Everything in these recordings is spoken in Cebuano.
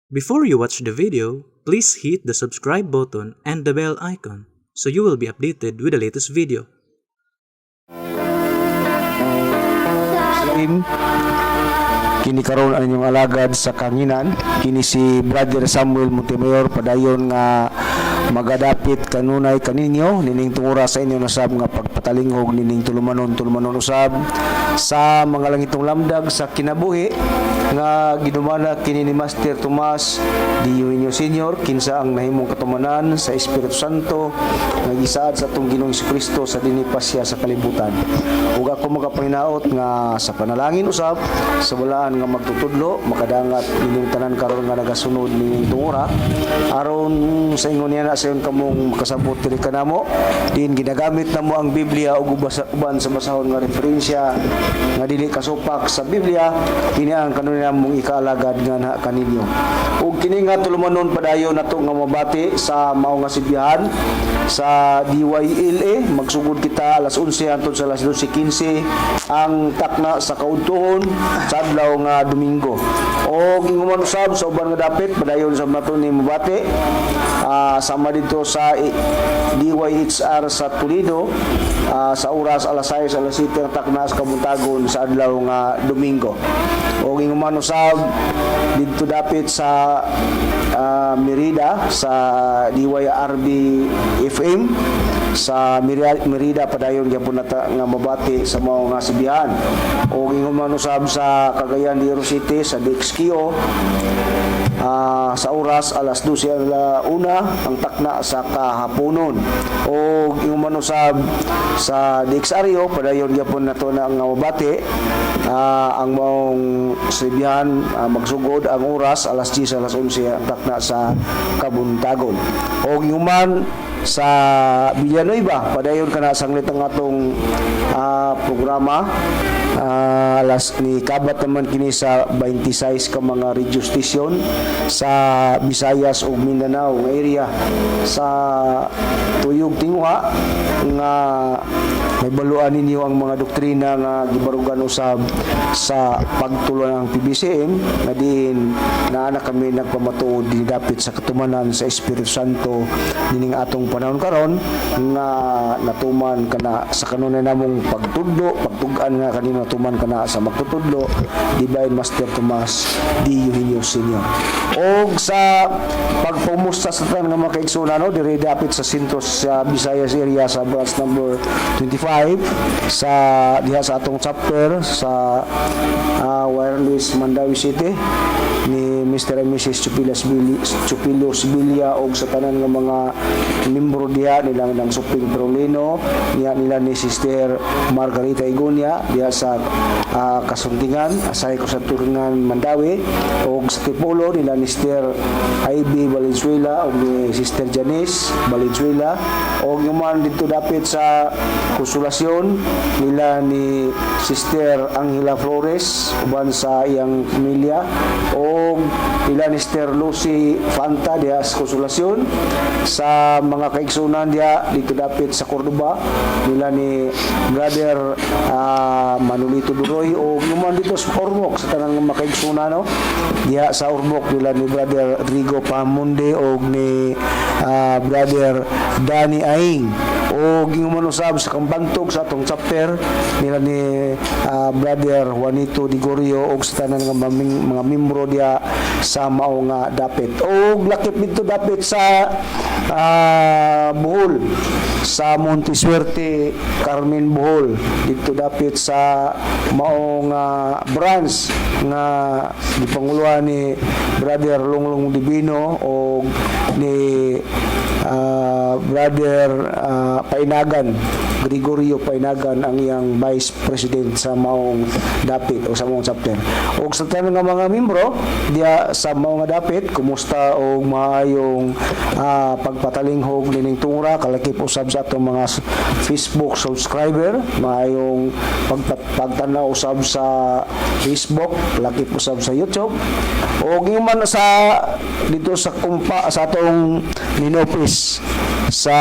Before you watch the video, please hit the subscribe button and the bell icon so you will be updated with the latest video. Team kini karon ang inyong alagad sa kanginan, kini si Brother Samuel Montemayor, padayon nga magadapit kanunay kaninyo nining tungura sa inyo nasab nga pagpatalinghog nining tulumanon, tulumanon usab sa mga langitong lamdag sa kinabuhi nga ginumana kini ni Master Tomas D. Eugenio Senior, kinsa ang nahimong katumanan sa Espiritu Santo nga gisaad sa atong Ginoong Kristo sa dinhi pa siya sa kalibutan. Ug ako makapanginaot nga sa panalangin usab sa balaan nga magtutudlo makadangat ninyong tanan karon nga nagasunod nining tungura, aron sa ingon niya na sayon kamong makasabot diri kanamo, din ginagamit namo ang Biblia ug uban sa basahon nga referensya nga dili kasupak sa Biblia. Kini ang kanunay namong ikaalagad nga na kaninyo. Ug kini nga tulumanon, padayon nato nga mabati sa mao nga sibihan sa DYLA. Magsugod kita alas 11 hangtod sa alas 12:15 ang takna sa kaudtuhon sa adlaw nga Domingo. Og ingon usab sa uban nga dapit, padayon sa nato ni mabati sama dito sa DYHR sa Toledo, sa oras alas 6, alas 7 ang takna sa kabuntagon sa adlaw nga Domingo. Og ingon usab didto dapit sa Merida, sa DYRB FM sa Merida, padayon gyapon nata nga mabati sa mao nga sibihan. Og ingon man usab sa Cagayan de Oro City sa DXQO, sa oras alas 12 ala una ang takna sa kahaponon. Og ingon man usab sa DXRO, padayon gyapon nato na nga mabati ang maong sibihan, magsugod ang oras alas 10, alas 11 ang takna sa kabuntagon. Og ingon man sa Villanueva, padayon kana sanglit ang atong programa. Alas ni kabat naman kini sa 26 ka mga radio station sa Visayas ug Mindanao nga area sa tuyog tinguha nga may baluan ninyo ang mga doktrina nga gibarugan usab sa pagtulo ng PBCM, nga diin naa na kami nagpamatuod dinhi dapit sa katumanan sa Espiritu Santo nining atong panahon karon, nga natuman kana sa kanunay namong pagtudlo, pagtug-an nga kanino natuman kana sa magtutudlo, Divine Master Tomas D. Eugenio Sr. Og sa pagpumusta sa tanan nga mga kaigsuonan, no, diri dapit sa sentro sa Visayas area, sa branch number 25 sa diha sa atong chapter sa Wireless Mandaue City ni Mr. and Mrs. Chupilos Villa og sa tanan nga mga membro diha nila ng Suping Perolino niya, nila ni Sister Margarita Igonia diha sa Kasuntingan, Asay Kasuntingan, Mandaue, og sa Tipolo nila ni Sister Ivy Valenzuela og ni Sister Janice Valenzuela, og yung man dito dapit sa Konsolasyon nila ni Sister Angela Flores uban sa iyang pamilya, og nila ni Sister Lucy Fanta diha sa Konsolasyon. Sa mga kaigsunan diha dito dapit sa Cordoba nila ni Brother Manolito Duroy, og yung man dito sa Ormoc, sa tanang mga kaigsunan, no, diha sa Ormoc nila ni Brother Rigo Pamunde og ni Brother Danny Aing, og ingon man usab sa Kambantog sa atong chapter nila ni Brother Juanito Digorio og sa tanan nga mga membro diha sa mao nga dapit. Og lakip dito dapit sa Bohol, sa Monte Suerte, Carmen, Bohol, dito dapit sa maong branch nga gipanguluhan ni Brother Lunglong Divino og ni Brother Painagan, Gregorio Painagan, ang iyang Vice President sa maong dapit o sa maong chapter. Og sa tanan nga mga membro diya sa maong nga dapit, kumusta og maayong pagpatalinghog nining tungura, kalakip usab sa atong mga Facebook subscriber. Maayong pagtanaw usab sa Facebook, lakip usab sa YouTube. Og ingon man sa dito sa kumpa sa atong main office Sa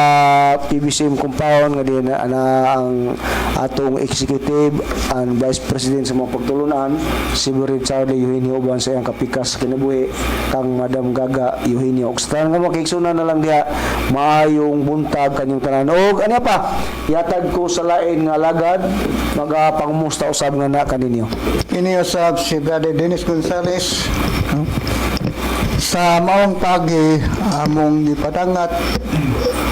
PBCM compound nga diin na ang atong executive and vice president sa mga pagtulunan, si Brother Charlie Eugenio, uban sa iyang kapikas sa kinabuhi, kang Madam Gaga Eugenio. Ug sa tanan nga mga kaigsunan na lang diha, maayong buntag kanyong tanan. Og ano pa, yatag ko sa lain nga alagad, magapangumusta usab nga na kaninyo. Ini usab si Brother Dennis Gonzales, no? Sa maong pagi, among gipadangat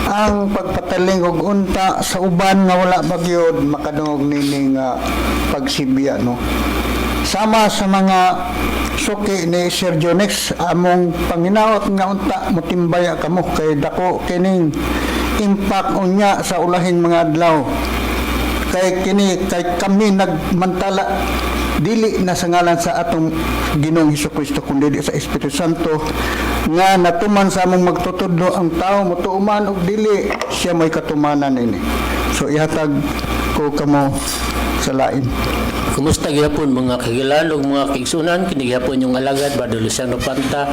ang pagpataling og unta sa uban nga wala magyod makadungog nining pagsibya, no? Sama sa mga suki ni Sir Jonex, among panginaot nga unta motimbaya kamo kay dako kining impact unya sa ulahing mga adlaw, kay kini kay kami nagmantala dili na sa ngalan sa atong Ginoong Hesus Kristo kundi sa Espiritu Santo nga natuman sa among magtutudlo. Ang tao motuo man og dili, siya may katumanan ini. So ihatag ko kamo sa lain. Kumusta gihapon, mga kahigalaan ug mga kaigsunan? Kini gihapon yung alagad, Brother Luciano Panta.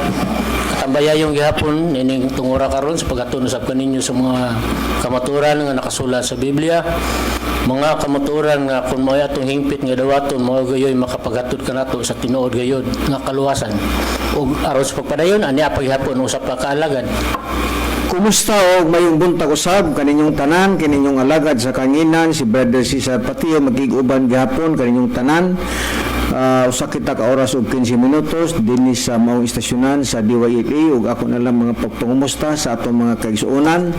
Katambayayong gihapon ining tungura karon sa paghatod usab kaninyo sa mga kamaturan nga nakasulat sa Biblia. Mga kamaturan nga kung mao atong hingpit nga dawaton, mao gayoy makapaghatod kanato sa tinuod gayod nga kaluwasan. Ug aron sa pagpadayon ani gihapon usa pa kaalagad. Kumusta og mayong buntag usab kaninyong tanan? Kaninyong alagad sa kanginan, si Brother Cesar Patio, magkig-uban gihapon kaninyong tanan. Usa kita ka oras ug 15 minutos dinhi sa maong istasyonan sa DYLA, ug ako na lang mga pagpangumusta sa atong mga kaigsuonan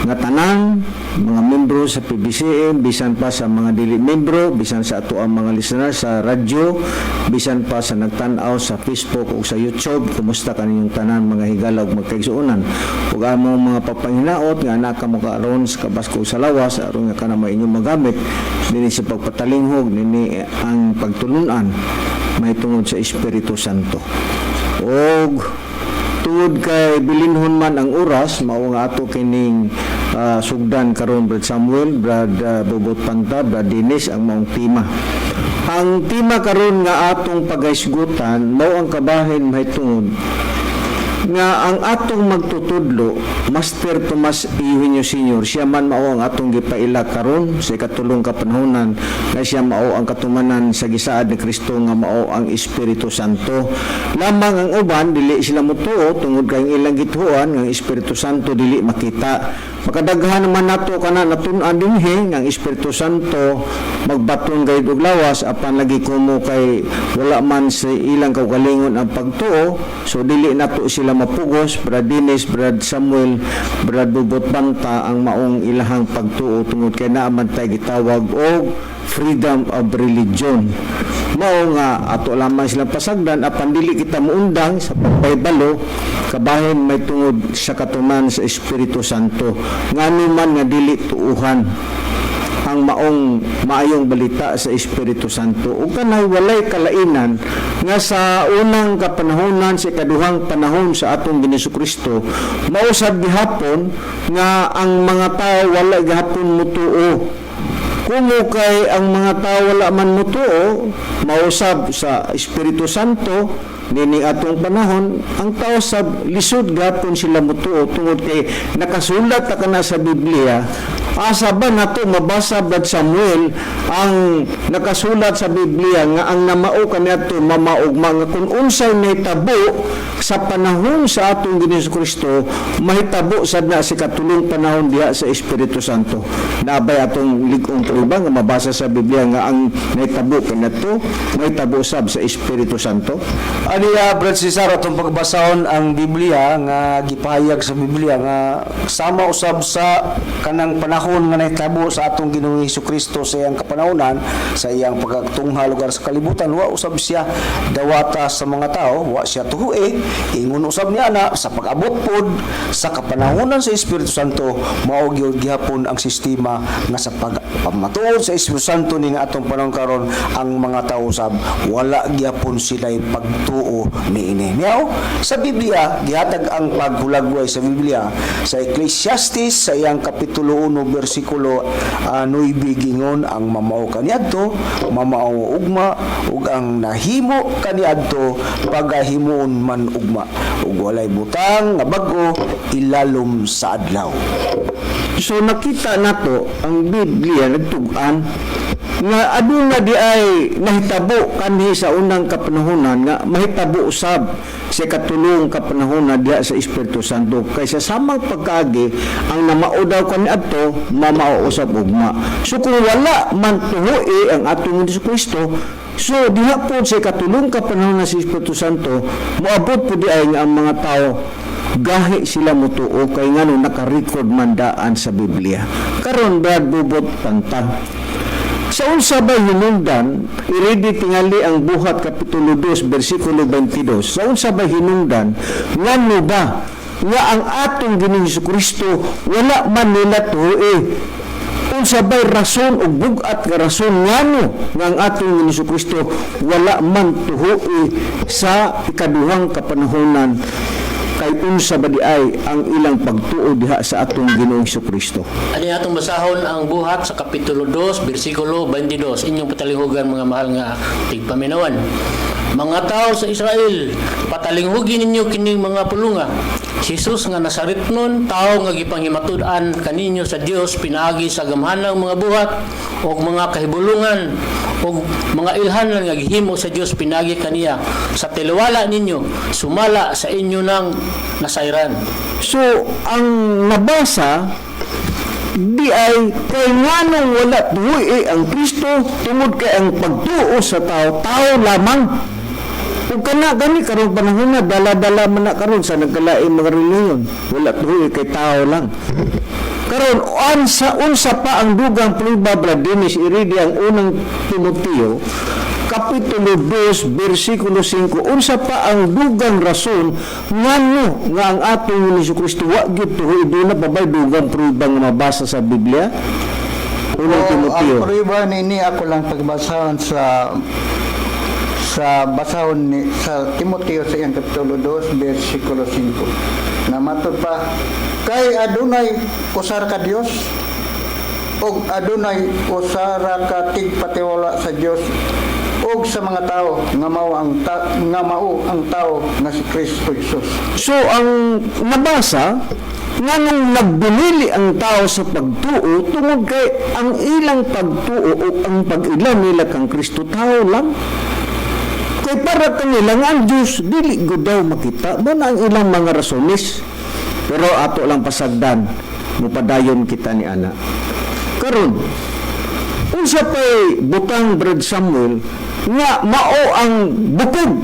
nga tanan, mga membro sa PBCM, bisan pa sa mga dili membro, bisan sa ato ang mga listener sa radyo, bisan pa sa nagtan-aw sa Facebook ug sa YouTube. Kumusta kaninyong tanan, mga higala ug magkaigsuonan, ug among mga pagpanginaot nga naa kamo karon sa kabaskog sa lawas aron nga kana may inyong magamit dinhi sa pagpatalinghog nini ang pagtulunan mahitungod sa Espiritu Santo. Og tungod kay bilinhon man ang oras, mao nga ato kining sugdan karon, Brad Samuel, Brad Bobot Panta, Brad Dennis, ang maong tema. Ang tema karon nga atong paghisgutan mao ang kabahin mahitungod nga ang atong magtutudlo, Master Tomas Eugenio Sr., siya man mao ang atong gipaila karon sa ikatulong kapanahonan nga siya mao ang katumanan sa gisaad ni Kristo nga mao ang Espiritu Santo. Lamang ang uban dili sila motuo tungod kay ang ilang gituohan nga ang Espiritu Santo dili makita. Makadaghan naman nato kana natun-an dinhi nga ang Espiritu Santo magbaton gayud og lawas, apan lagi kumo kay wala man sa ilang kaugalingon ang pagtuo, so dili nato sila mapugos, Brad Dennis, Brad Samuel, Brad Bubot Banta, ang maong ilahang pagtuo tungod kay naa man tay gitawag og freedom of religion. Mao nga ato lamang silang pasagdan, apan dili kita muundang sa pagpahibalo kabahin may tungod sa katuman sa Espiritu Santo, ngano man nga dili tuuhan ang maong maayong balita sa Espiritu Santo. Ug kanay walay kalainan nga sa unang kapanahonan, sa ikaduhang panahon sa atong Ginoong Kristo, mausab gihapon nga ang mga tao wala gihapon mutuo. Kumo kay ang mga tao wala man mutuo, mausab sa Espiritu Santo nini atong panahon, ang tao sab lisod gapon sila mutuo tungod kay nakasulat ta kana sa Biblia. Asa ba nato mabasa, Brad Samuel, ang nakasulat sa Biblia nga ang namao kaniadto mamaugma, nga kung unsay nahitabo sa panahon sa atong Ginoong Kristo mahitabo sad na sa katulong panahon diha sa Espiritu Santo? Naabay atong lig-ong prueba nga mabasa sa Biblia nga ang nahitabo kaniadto mahitabo sab sa Espiritu Santo? Aniya, Brad Cesar, atong pagbasahon ang Biblia nga gipahayag sa Biblia nga sama usab sa kanang panahon nga nahitabo sa atong Ginoong Kristo sa iyang kapanahonan, sa iyang pagtungha lugar sa kalibutan, wa usab siya dawata sa mga tao, wa siya tuhoe. Ingon usab niya na sa pag-abot pod sa kapanahonan sa Espiritu Santo, mao gyud gihapon ang sistema nga sa pagpamatuod sa Espiritu Santo ning atong panahon karon, ang mga tao sab wala gihapon sila'y pagtuo niini. Niyaw, sa Biblia gihatag ang paghulagway sa Biblia sa Ecclesiastes sa iyang kapitulo 1 bersikulo 9 gingon, ang mamao kaniadto mamao ugma, ug ang nahimo kaniadto pagahimuon man ugma, ug walay butang nga bag-o ilalom sa adlaw. So nakita nato ang Biblia nagtug-an nga aduna di ay nahitabo kanhi sa unang kapanahonan nga mahitabo usab sa katulong kapanahonan diha sa Espiritu Santo, kay sa samang pagkaagi ang namao daw kaniadto mamao usab ugma. So kung wala man tuhui ang atong Hesus Kristo, so diha po sa katulong kapanahonan sa Espiritu Santo, moabot po di ay nga ang mga tao gahi sila mutuo, kay ngano naka-record man daan sa Biblia. Karon, Brad Bubot Panta, sa unsa ba hinungdan, iredi tingali ang Buhat kapitulo 2 bersikulo 22. Sa unsa ba hinungdan, ngano ba nga ang atong Ginoong Kristo wala man nila tuoe? Unsa bay rason o bug-at nga rason ngano nga ang atong Ginoong Kristo wala man tuhoe sa ikaduhang kapanahonan, kay unsa ba di ay ang ilang pagtuo diha sa atong Ginoong Kristo? Ani atong basahon ang Buhat sa kapitulo 2, bersikulo 22. Inyong patalinghugan, mga mahal nga tigpaminawan. Mga tao sa Israel, patalinghugi ninyo kining mga pulunga. Si Jesus nga Nazaretnon, tao nga gipanghimatud-an kaninyo sa Dios pinaagi sa gamhanang mga buhat ug mga kahibulungan ug mga ilhanan nga gihimo sa Dios pinaagi kaniya sa taliwala ninyo, sumala sa inyo nang nasayran. So, ang nabasa di ay kay nganong wala tuwi ang Kristo tungod kay ang pagtuo sa tao, tao lamang. Ug kana gani karong panahon na dala-dala man na karon sa nagkalaing mga relihiyon. Wala tuwi kay tao lang. Karon, unsa unsa pa ang dugang prueba, Brad Dennis? Iridi ang Unang Timoteo kapitulo 2 bersikulo 5. Unsa pa ang dugang rason ngano nga ang atong Hesus Kristo wa gyud tuhoy? Duna pa ba'y dugang prueba nga mabasa sa Biblia? Unang Oo, Timoteo. ang prueba nini ako lang pagbasahon sa sa basahon ni sa Timoteo sa iyang kapitulo 2 bersikulo 5. Namatod pa, kay adunay usa ra ka Dios ug adunay usa ra ka tigpatiwala sa Dios ug sa mga tao nga mao ang tao nga si Kristo Jesus. So ang nabasa, nganong nagbinili ang tao sa pagtuo tungod kay ang ilang pagtuo o ang pag-ila nila kang Kristo, tao lang. Kay para kanila nga ang Diyos dili gud daw makita mo na ang ilang mga rasones. Pero ato lang pasagdan, mupadayon kita ni ana. Karon, unsa pay butang, Brad Samuel, nga mao ang bukod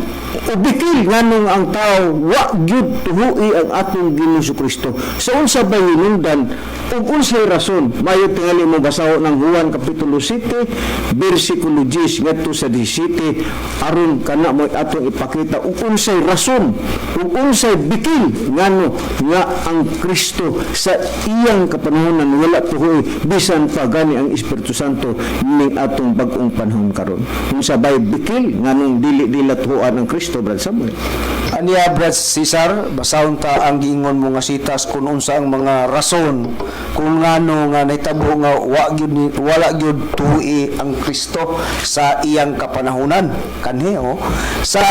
o bikil nganong ang tao wa gyud tuhui ang atong Ginoong Kristo? Sa unsa ba hinungdan ug unsay rason? Mayo tingali mo basahon ng Juan kapitulo 7 bersikulo 10 ngadto sa 17, aron kana mo atong ipakita ug unsay rason ug unsay bikil ngano nga ang Kristo sa iyang kapanahonan wala tuhoy, bisan pa gani ang Espiritu Santo ning atong bag-ong panahon karon. Unsa bay bikil nganong dili nila tuhuan ang Kristo, Brad Samuel? Aniya, Brad Cesar, basahon ta ang giingon mo nga sitas kung unsa ang mga rason kung ngano nga nahitabo nga wala gyud tuhi ang Kristo sa iyang kapanahonan kanhi, oh. Sa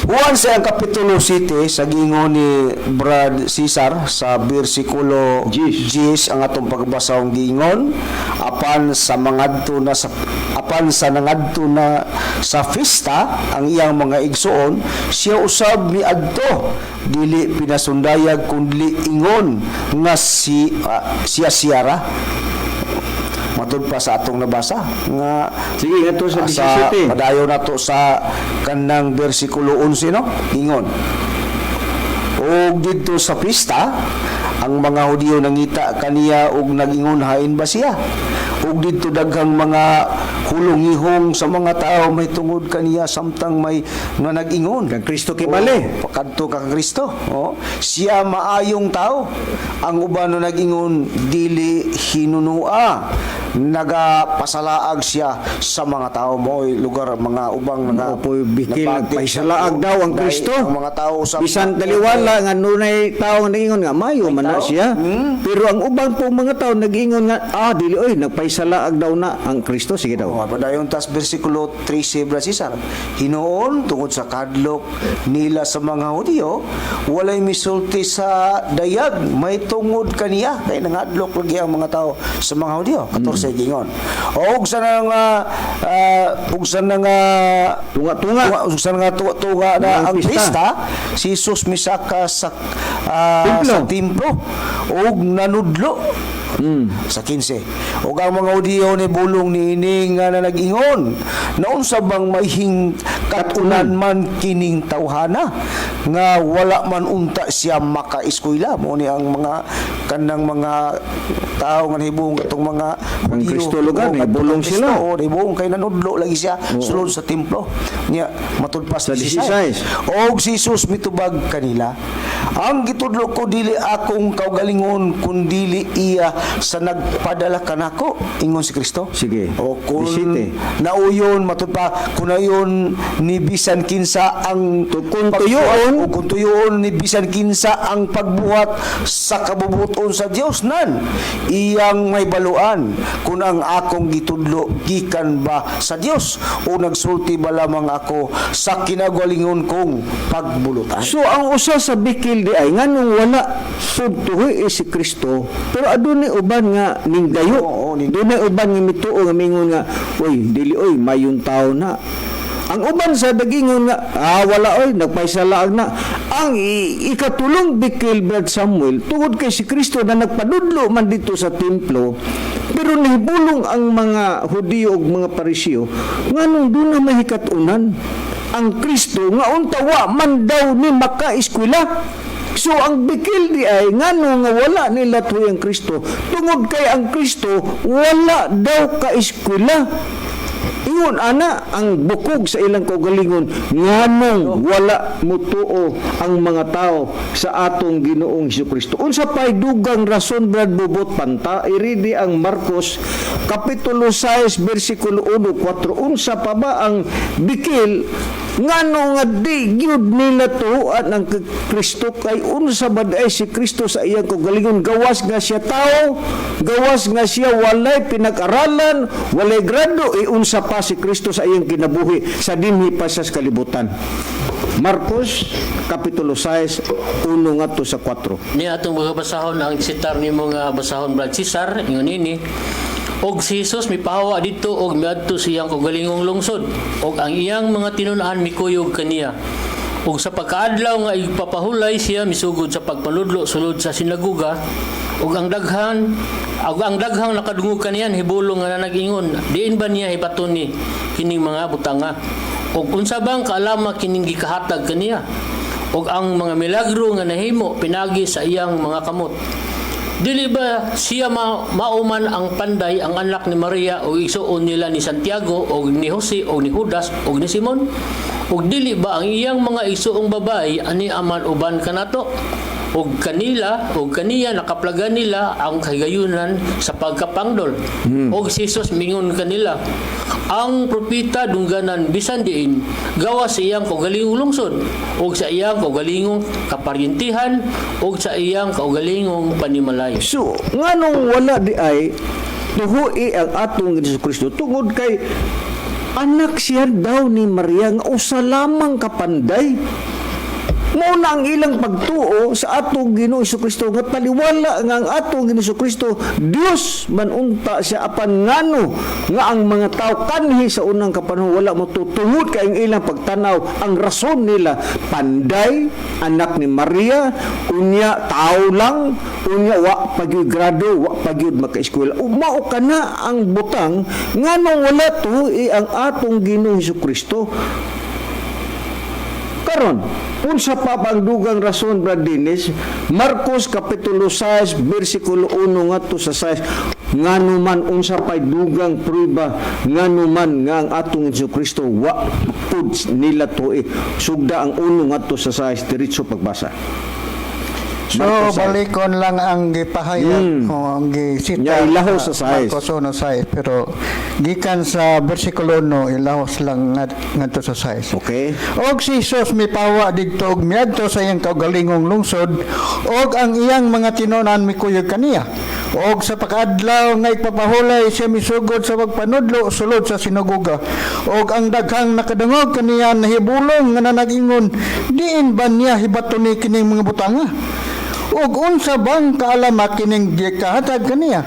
Juan sa iyang kapitulo 7, sa giingon ni Brad Cesar, sa bersikulo 10. 10 ang atong pagbasahong giingon, apan sa nangadto na sa fiesta ang iyang mga igsuon, siya usab miadto, dili pinasundayag kundi ingon nga si siya siyara. Matud pa sa atong nabasa nga Sige, ngadto sa sa 17. padayon nato sa kanang bersikulo 11, no? Ingon, ug didto sa pista ang mga Hudiyo nangita kaniya ug nagingon, "Hain ba siya?" Ug didto daghang mga hulongihong sa mga tao may tungod kaniya samtang may nga nag-ingon Kang Kristo kibali. Oh, kadto ka Kristo. Oh, siya maayong tao. Ang uban no nag-ingon, "Dili hinunua." Nagapasalaag siya sa mga tao mo lugar mga ubang naga Opo, bikil nabati nagpahisalaag siya. daw ang Dahil Kristo. ang mga tao sa Bisan taliwala nga nunay tao nga nagingon nga mayo man na tao? siya. Pero ang uban po mga tao nagingon nga dili oy, nagpahisalaag daw na ang Kristo, sige daw. Oh, padayon tas bersikulo 13, Brad Cesar. Hinuon, tungod sa kadlok nila sa mga Hudyo, walay misulti sa dayag may tungod kaniya, kay nangadlok lagi ang mga tao sa mga Hudyo. 14 gingon. Og sa nang ug sa nang Tunga-tunga. Ug sa nga tunga na Ang ang pista. pista, si Jesus misaka sa Templo. sa templo og nanudlo. Sa 15. Ug ang mga Hudiyo ni bulong niini nga na nag-ingon, naunsa bang mahing katunan man kining tawhana nga wala man unta siya makaeskwela? Mo ni ang mga kanang mga tao nga nahibong katong mga Ang Hudiyo. Kristo lugar, Oo, nahibulong katong Kristo, sila. oo, nahibong kay nanudlo lagi siya sulod sa templo niya matud pa Sa sa 16. 16. Og si Jesus mitubag kanila, "Ang gitudlo ko dili akong kaugalingon, kundili iya sa nagpadala kanako," ingon si Kristo. Sige. O kung 17. nauyon matud pa kung nauyon ni bisan kinsa ang Kung pagbuhat- tuyoon. o kung tuyoon ni bisan kinsa ang pagbuhat sa kabubuton sa Dios, nan iyang may baluan kung ang akong gitudlo gikan ba sa Dios o nagsulti ba lamang ako sa kinagalingon kong pagbulutan. So ang usa sa bikil di ay nganong wala pud tuhoy si Kristo, pero adunay uban nga ningdayo. Oo, Dunay uban nga mituo nga mingon nga, "Uy, dili oy, mayong tao na." Ang uban sa dagingon nga, "Wala oy, nagpaisalaag na." Ang ikatulong bikil, Brad Samuel, tungod kay si Kristo na nagpadudlo man dito sa templo, pero nahibulong ang mga Hudiyo ug mga Pariseo nganong doon na mahikat-unan ang Kristo nga unta wa man daw ni makaeskwela. So ang bikil di ay ngano nga wala nila tuwi ang Kristo tungod kay ang Kristo wala daw kaeskwela. Ingon ana ang bukog sa ilang kaugalingon nganong wala mutuo ang mga tao sa atong Ginoong Kristo. Unsa pay dugang rason, Brad Bubot Panta? Iridi ang Marcos kapitulo 6 bersikulo 1 4. Unsa pa ba ang bikil ngano nga di gyud nila tuoan ang Kristo? Kay unsa ba ay si Kristo sa iyang kaugalingon, gawas nga siya tao, gawas nga siya walay pinag-aralan, walay grado, e unsa pa si Kristo sa iyang kinabuhi sa dinhi pa siya sa kalibutan? Marcos kapitulo 6 1 ngadto sa 4. Ni atong mga basahon ang sitar nimo nga basahon, Brad Cesar, ingon ini. Og si Jesus mipahawa didto og miadto sa iyang kaugalingong lungsod, og ang iyang mga tinun-an mikuyog kaniya. Og sa pagkaadlaw nga igpapahulay siya misugod sa pagpanudlo sulod sa sinagoga, ug ang daghang nakadungog kaniya hibulong nga nag-ingon, "Diin ba niya hibaton ni kining mga butanga? Og unsa bang kaalama kining gikahatag kaniya? Og ang mga milagro nga nahimo pinagi sa iyang mga kamot? Dili ba siya mauman ang panday, ang anak ni Maria o igsuon nila ni Santiago o ni Jose o ni Judas o ni Simon? Ug dili ba ang iyang mga igsuong babae ani aman uban kanato?" Og kanila og kaniya nakaplagan nila ang kahigayunan sa pagkapangdol. Og si Jesus mingon kanila, "Ang propeta dungganan bisan diin gawas sa iyang kaugalingong lungsod ug sa iyang kaugalingong kaparyentihan ug sa iyang kaugalingong panimalay." So, nganong wala di ay tuhui ang atong Hesus Kristo tungod kay anak siya daw ni Maria nga usa lamang kapanday. Mao na ang ilang pagtuo sa atong Ginoo Kristo nga taliwala nga ang atong Ginoo Kristo Dios man unta siya, apan ngano nga ang mga tao kanhi sa unang kapanahon wala mo tungod kay ang ilang pagtanaw, ang rason nila, panday, anak ni Maria, unya tao lang, unya wa pa gyud grado, wa pa gyud makaeskwela. Mao kana ang butang nganong wala tuoi ang atong Ginoo Kristo. Karon, unsa pa ang dugang rason, Brad Dennis? Marcos kapitulo 6 bersikulo 1 ngadto sa 6. Ngano man, unsa pay dugang prueba ngano man nga ang atong Hesus Kristo wa pud nila tuoi? Sugda ang 1 ngadto sa 6, diretso pagbasa. So, Marcos 6. Balikon lang ang gipahayag o ang gisita. Nya, ilahos sa 6. Marcos 1:6, pero gikan sa versikulo 1, ilahos lang ngadto sa 6. Okay. Og si Jesus mipawa didto og miadto sa iyang kaugalingong lungsod, og ang iyang mga tinunan mikuyog kaniya. Og sa pakaadlaw nga igpapahulay, siya misugod sa pagpanudlo sulod sa sinagoga. Og ang daghang nakadungog kaniya nahibulong nga nanagingon, "Diin ba niya hibaton ni kining mga butanga? Og unsa bang kaalama kining gikahatag kaniya?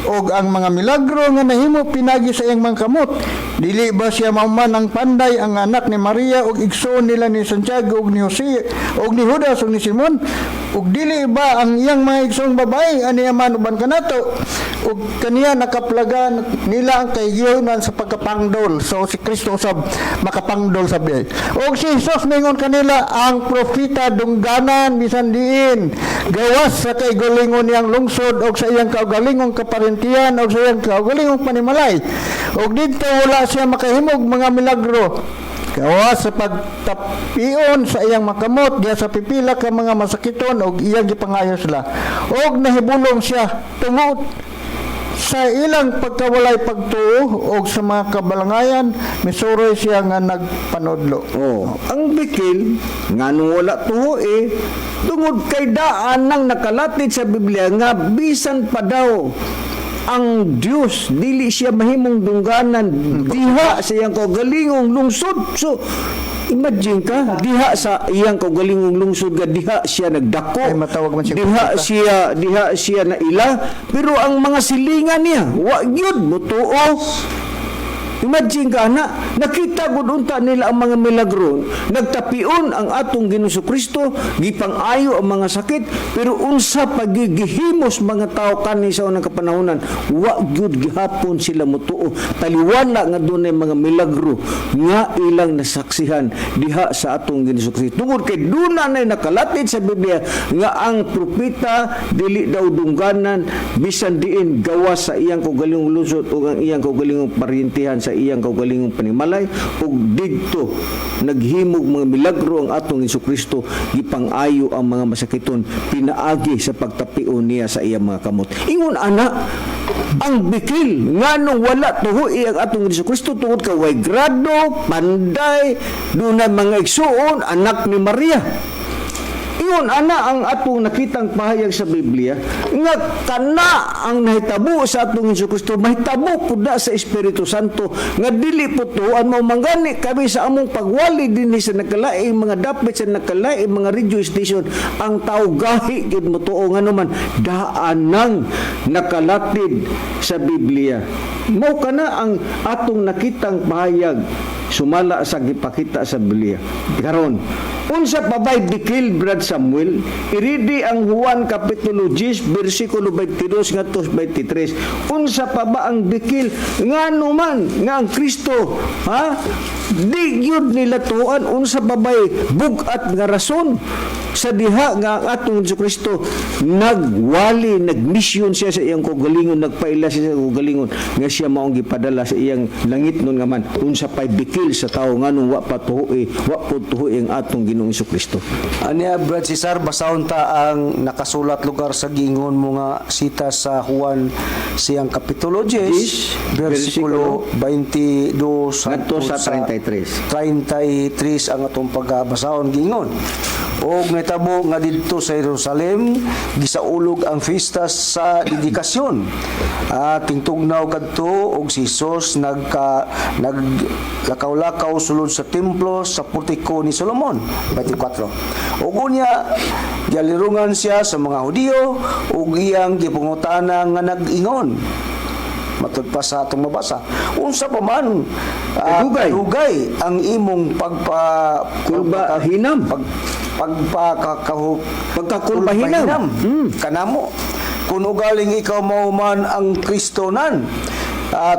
Og ang mga milagro nga nahimo pinagi sa iyang mga kamot? Dili ba siya mao man ang panday, ang anak ni Maria, ug igsoon nila ni Santiago ug ni Jose ug ni Judas ug ni Simon? Ug dili ba ang iyang mga igsoong babae ani man uban kanato?" Ug kaniya nakaplagan nila ang kahigayonan sa pagkapangdol. So si Kristo usab makapangdol sa biyay. Og si Jesus mingon kanila, "Ang propeta dungganan bisan diin gawas sa kaugalingon niyang lungsod og sa iyang kaugalingong kaparentihan og sa iyang kaugalingong panimalay." Og didto wala siya makahimog mga milagro gawas sa pagtapion sa iyang makamot diha sa pipila ka mga masakiton og iyang gipangayo sila. Og nahibulong siya tungod sa ilang pagkawalay pagtuo og sa mga kabalangayan, misuroy siya nga nagpanudlo. Oh, ang bikil nganong wala tuo eh, tungod kay daan nang nakalatid sa Biblia nga bisan pa daw ang Dios, dili siya mahimong dungganan diha sa iyang kaugalingong lungsod. So imagine ka, diha sa iyang kaugalingong lungsod nga diha siya nagdako. Ay, matawag man siya Diha propeta. Siya, diha siya naila, pero ang mga silingan niya wa gyud motuo. Imagine ka na, nakita gud unta nila ang mga milagro. Nagtapion ang atong Ginoong Kristo, gipang-ayo ang mga sakit, pero unsa pagigihimos mga tao kani sa unang kapanahonan, wa gyud gihapon sila motuo. Taliwala nga dunay mga milagro nga ilang nasaksihan diha sa atong Ginoong Kristo. Tungod kay duna nay nakalatid sa Biblia nga ang propeta dili daw dungganan bisan diin gawas sa iyang kaugalingong lungsod ug ang iyang kaugalingong paryentihan, sa iyang kaugalingong panimalay. Ug didto naghimog mga milagro ang atong Hesus Kristo, gipang-ayo ang mga masakiton pinaagi sa pagtapion niya sa iyang mga kamot. Ingon ana ang bikil nganong wala tuhoy ang atong Hesus Kristo, tungod kay way grado, panday, dunay mga igsuon, anak ni Maria. Ingon ana ang atong nakitang pahayag sa Biblia nga kana ang nahitabo sa atong Hesus Kristo mahitabo pud na sa Espiritu Santo nga dili po tuoan. Mao mangani kami sa among pagwali dinhi sa nakalaing mga dapit, sa nakalaing mga radio station, ang tao gahi gyud motuo, ngano man daan nang nakalatid sa Biblia. Mao kana ang atong nakitang pahayag sumala sa gipakita sa Biblia. Karon, unsa pa ba'y bikil, Brad Samuel? Iridi ang Juan Kapitulo 10 bersikulo 22 ngadto 23. Unsa pa ba ang bikil ngano man nga ang Kristo, ha, di gyud nila tuan? Unsa pa ba'y bug-at nga rason sa diha nga ang atong Hesus Kristo nagwali, nagmisyon siya sa iyang kaugalingon, nagpaila siya sa kaugalingon nga siya maong gipadala sa iyang langitnon nga man? Unsa pay bikil sa tawo nganong wa pa tuhoy, wa pud tuhoy ang atong Ginoong Hesus Kristo? Anya, Brad Cesar, basahon ta ang nakasulat lugar sa gingon mo nga sita sa Juan siyang Kapitulo 10, versikulo 22 ngadto sa 33. 33 ang atong pagabasahon gingon. Og nahitabo nga didto sa Jerusalem gisaulog ang fiesta sa dedikasyon. Tingtugnaw kadto og si Jesus naglakaw-lakaw sulod sa templo sa portiko ni Solomon. 24. Ug unya gialirungan siya sa mga Hudiyo ug iyang gipangutana nga nag-ingon, matud pa sa atong mabasa, "Unsa pa man Kadugay. Kadugay ang imong pagpa Kulba hinam. Pagpakakahu Pagkakulbahinam. Kanamo kung ugaling ikaw mao man ang Kristo nan,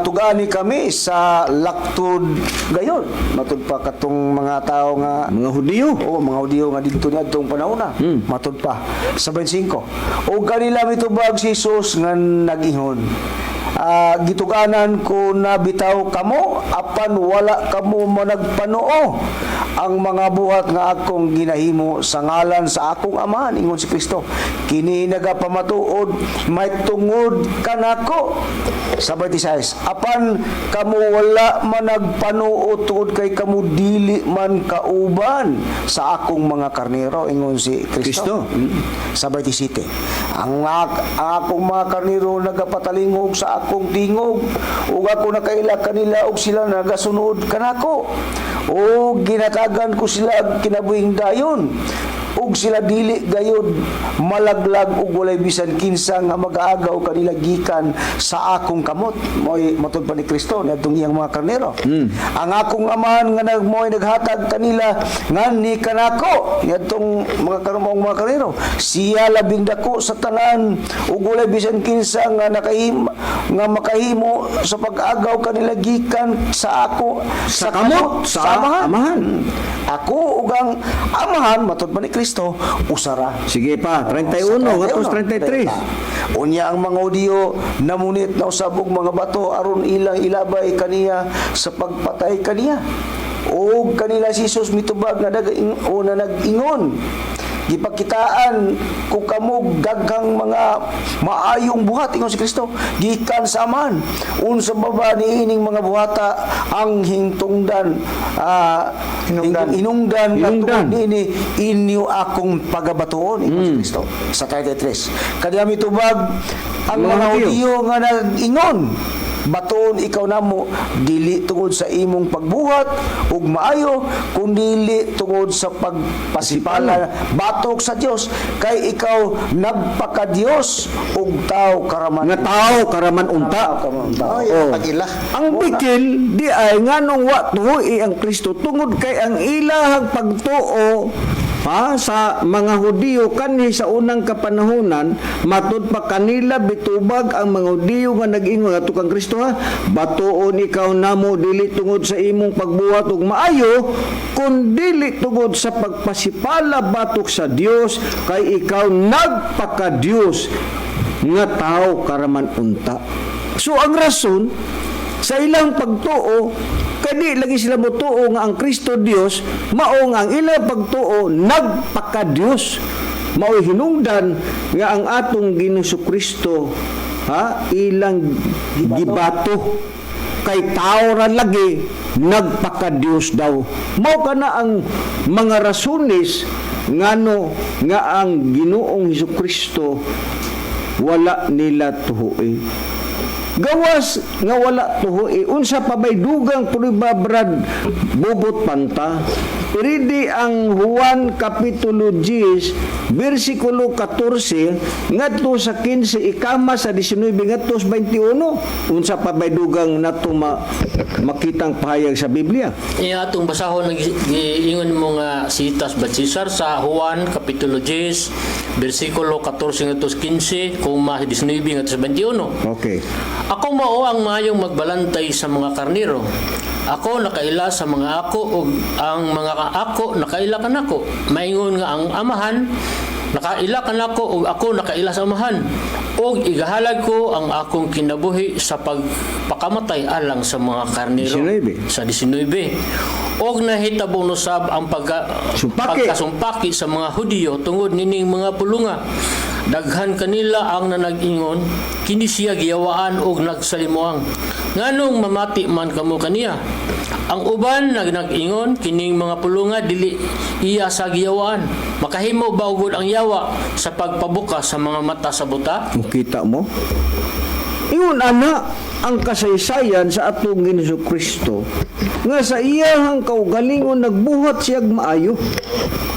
tugani kami sa laktod gayon," matud pa katong mga tao nga mga Hudiyo. Oo, mga Hudiyo nga didto niadtong panahon na. Matud pa sa 25. O kanila mitubag si Jesus nga nag-ingon, "Gituganan ko na bitaw kamo apan wala kamo managpanuo. Ang mga buhat nga akong ginahimo sa ngalan sa akong Amahan, ingon si Kristo, kini nagapamatuod may tungod kanako. Sa 26, apan kamo wala man nagpanuo tungod kay kamo dili man kauban sa akong mga karnero, ingon si Kristo. Kristo. Sa 27, ang akong mga karnero nagapatalingog sa akong tingog, ug ako nakaila kanila ug sila nagasunod kanako. Ug ginatagan ko sila og kinabuhing dayon, ug sila dili gayod malaglag, ug walay bisan kinsa nga mag-aagaw kanila gikan sa akong kamot. Mo'y matud pa ni Kristo niadtong iyang mga karnero. Ang akong Amahan nga mo'y naghatag kanila nganhi kanako, niadtong mga karumong mga karnero, siya labing dako sa tanan, ug walay bisan kinsa nga nga makahimo sa pag-agaw kanila gikan sa ako Sa kamot, sa Amahan. Amahan. Ako ug ang Amahan, matud pa ni Kristo, usara. Sige pa, 31 ngadto 33. Unya ang mga Hudiyo namunit na usab og mga bato aron ilang ilabay kaniya sa pagpatay kaniya. Og kanila si Jesus mitubag nga o na nag-ingon, "Gipakitaan ko kamo daghang mga maayong buhat," ingon si Kristo, "gikan sa Amahan. Unsa ba ba niining mga buhata ang hintungdan Hinungdan. Hinungdan nga Hinungdan. tungod niini inyo akong pagabatuon?" ingon si Kristo. Sa 33, kaniya mitubag ang Mga mga Hudiyo. Hudiyo nga nag-ingon, "Batuon ikaw namo dili tungod sa imong pagbuhat ug maayo, kundili tungod sa pagpasipala batok sa Dios, kay ikaw nagpakadios ug tao karaman." Nga tao karaman unta. Tao karaman unta. Ay, Oo. pag-ila. Ang bikil di ay nganong wa tuoi ang Kristo tungod kay ang ilahang pagtuo ha, sa mga Hudiyo kanhi sa unang kapanahonan, matud pa kanila bitubag ang mga Hudiyo nga nag-ingon ato kang Kristo ha, "Batuon ikaw namo dili tungod sa imong pagbuhat og maayo, kundili tungod sa pagpasipala batok sa Dios, kay ikaw nagpakadios nga tao karaman unta." So ang rason sa ilang pagtuo kadi lagi sila motuo nga ang Kristo Dios, mao nga ang ilang pagtuo nagpakadios. Mao'y hinungdan nga ang atong Ginoong Kristo ha, ilang gibato kay tao ra lagi, nagpakadios daw. Mao kana ang mga rasunis ngano nga ang Ginoong Hesus Kristo wala nila tuhoe. Gawas nga wala tuhoe, unsa pa bay dugang prueba, Brad Bubot Panta? Piridi ang Juan Kapitulo 10 bersikulo 14 ngadto sa 15, ikama sa 19 ngadto sa 21. Unsa pa bay dugang nato makitang pahayag sa Biblia? Iya, atong basahon ang giingon mo nga sitas ba Cesar sa Juan Kapitulo 10 bersikulo 14 ngadto sa 15, koma 19 ngadto sa 21. Okay. Ako mao ang maayong magbalantay sa mga karnero. Ako nakaila sa mga ako ug ang mga ako nakaila kanako. Maingon nga ang Amahan nakaila kanako ug ako nakaila sa Amahan. Ug igahalad ko ang akong kinabuhi sa pagpakamatay alang sa mga karnero. 19. Sa 19. Og nahitabo no sab ang Sumpaki. pagkasumpaki sa mga Hudiyo tungod nining mga pulunga. Daghan kanila ang nanag-ingon, "Kini siya giyawaan og nagsalimuang. Nganong mamati man kamo kaniya?" Ang uban nag-ingon, "Kining mga pulunga dili iya sa giyawaan. Makahimo ba ugod ang yawa sa pagpabuka sa mga mata sa buta?" Makita mo? Ingon ana ang kasaysayan sa atong Ginoong Kristo nga sa iyahang kaugalingon nagbuhat siyag maayo.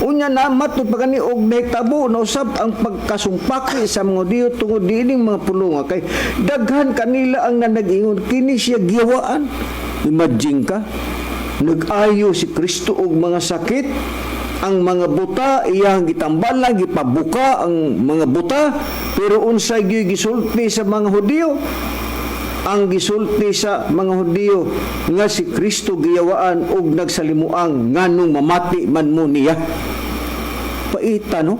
Unya na matud pa gani og nahitabo na usab ang pagkasumpaki sa mga Hudiyo tungod diining mga pulunga kay daghan kanila ang nanag-ingon, "Kini siya giyawaan." Imagine ka, nag-ayo si Kristo og mga sakit, ang mga buta iyang gitambalan, gipabuka ang mga buta, pero unsay gyud gisulti sa mga Hudiyo? Ang gisulti sa mga Hudiyo nga si Kristo giyawaan og nagsalimuang, nganong mamati man mo niya? Paita, no?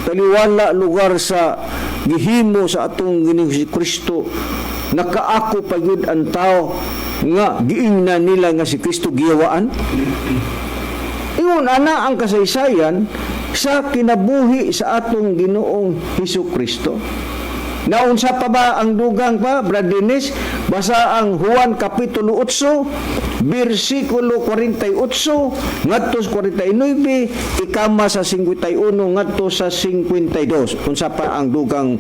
Taliwala lugar sa gihimo sa atong Ginoong si Kristo, nakaako pa gyud ang tao nga giingnan nila nga si Kristo giyawaan. Ingon Ingon ana ang kasaysayan sa kinabuhi sa atong Ginoong Hesus Kristo. Naunsa pa ba ang dugang pa, Brad Dennis? Basa ang Juan Kapitulo 8, versikulo 48 ngadto sa 49, ikama sa 51 ngadto sa 52. Unsa pa ang dugang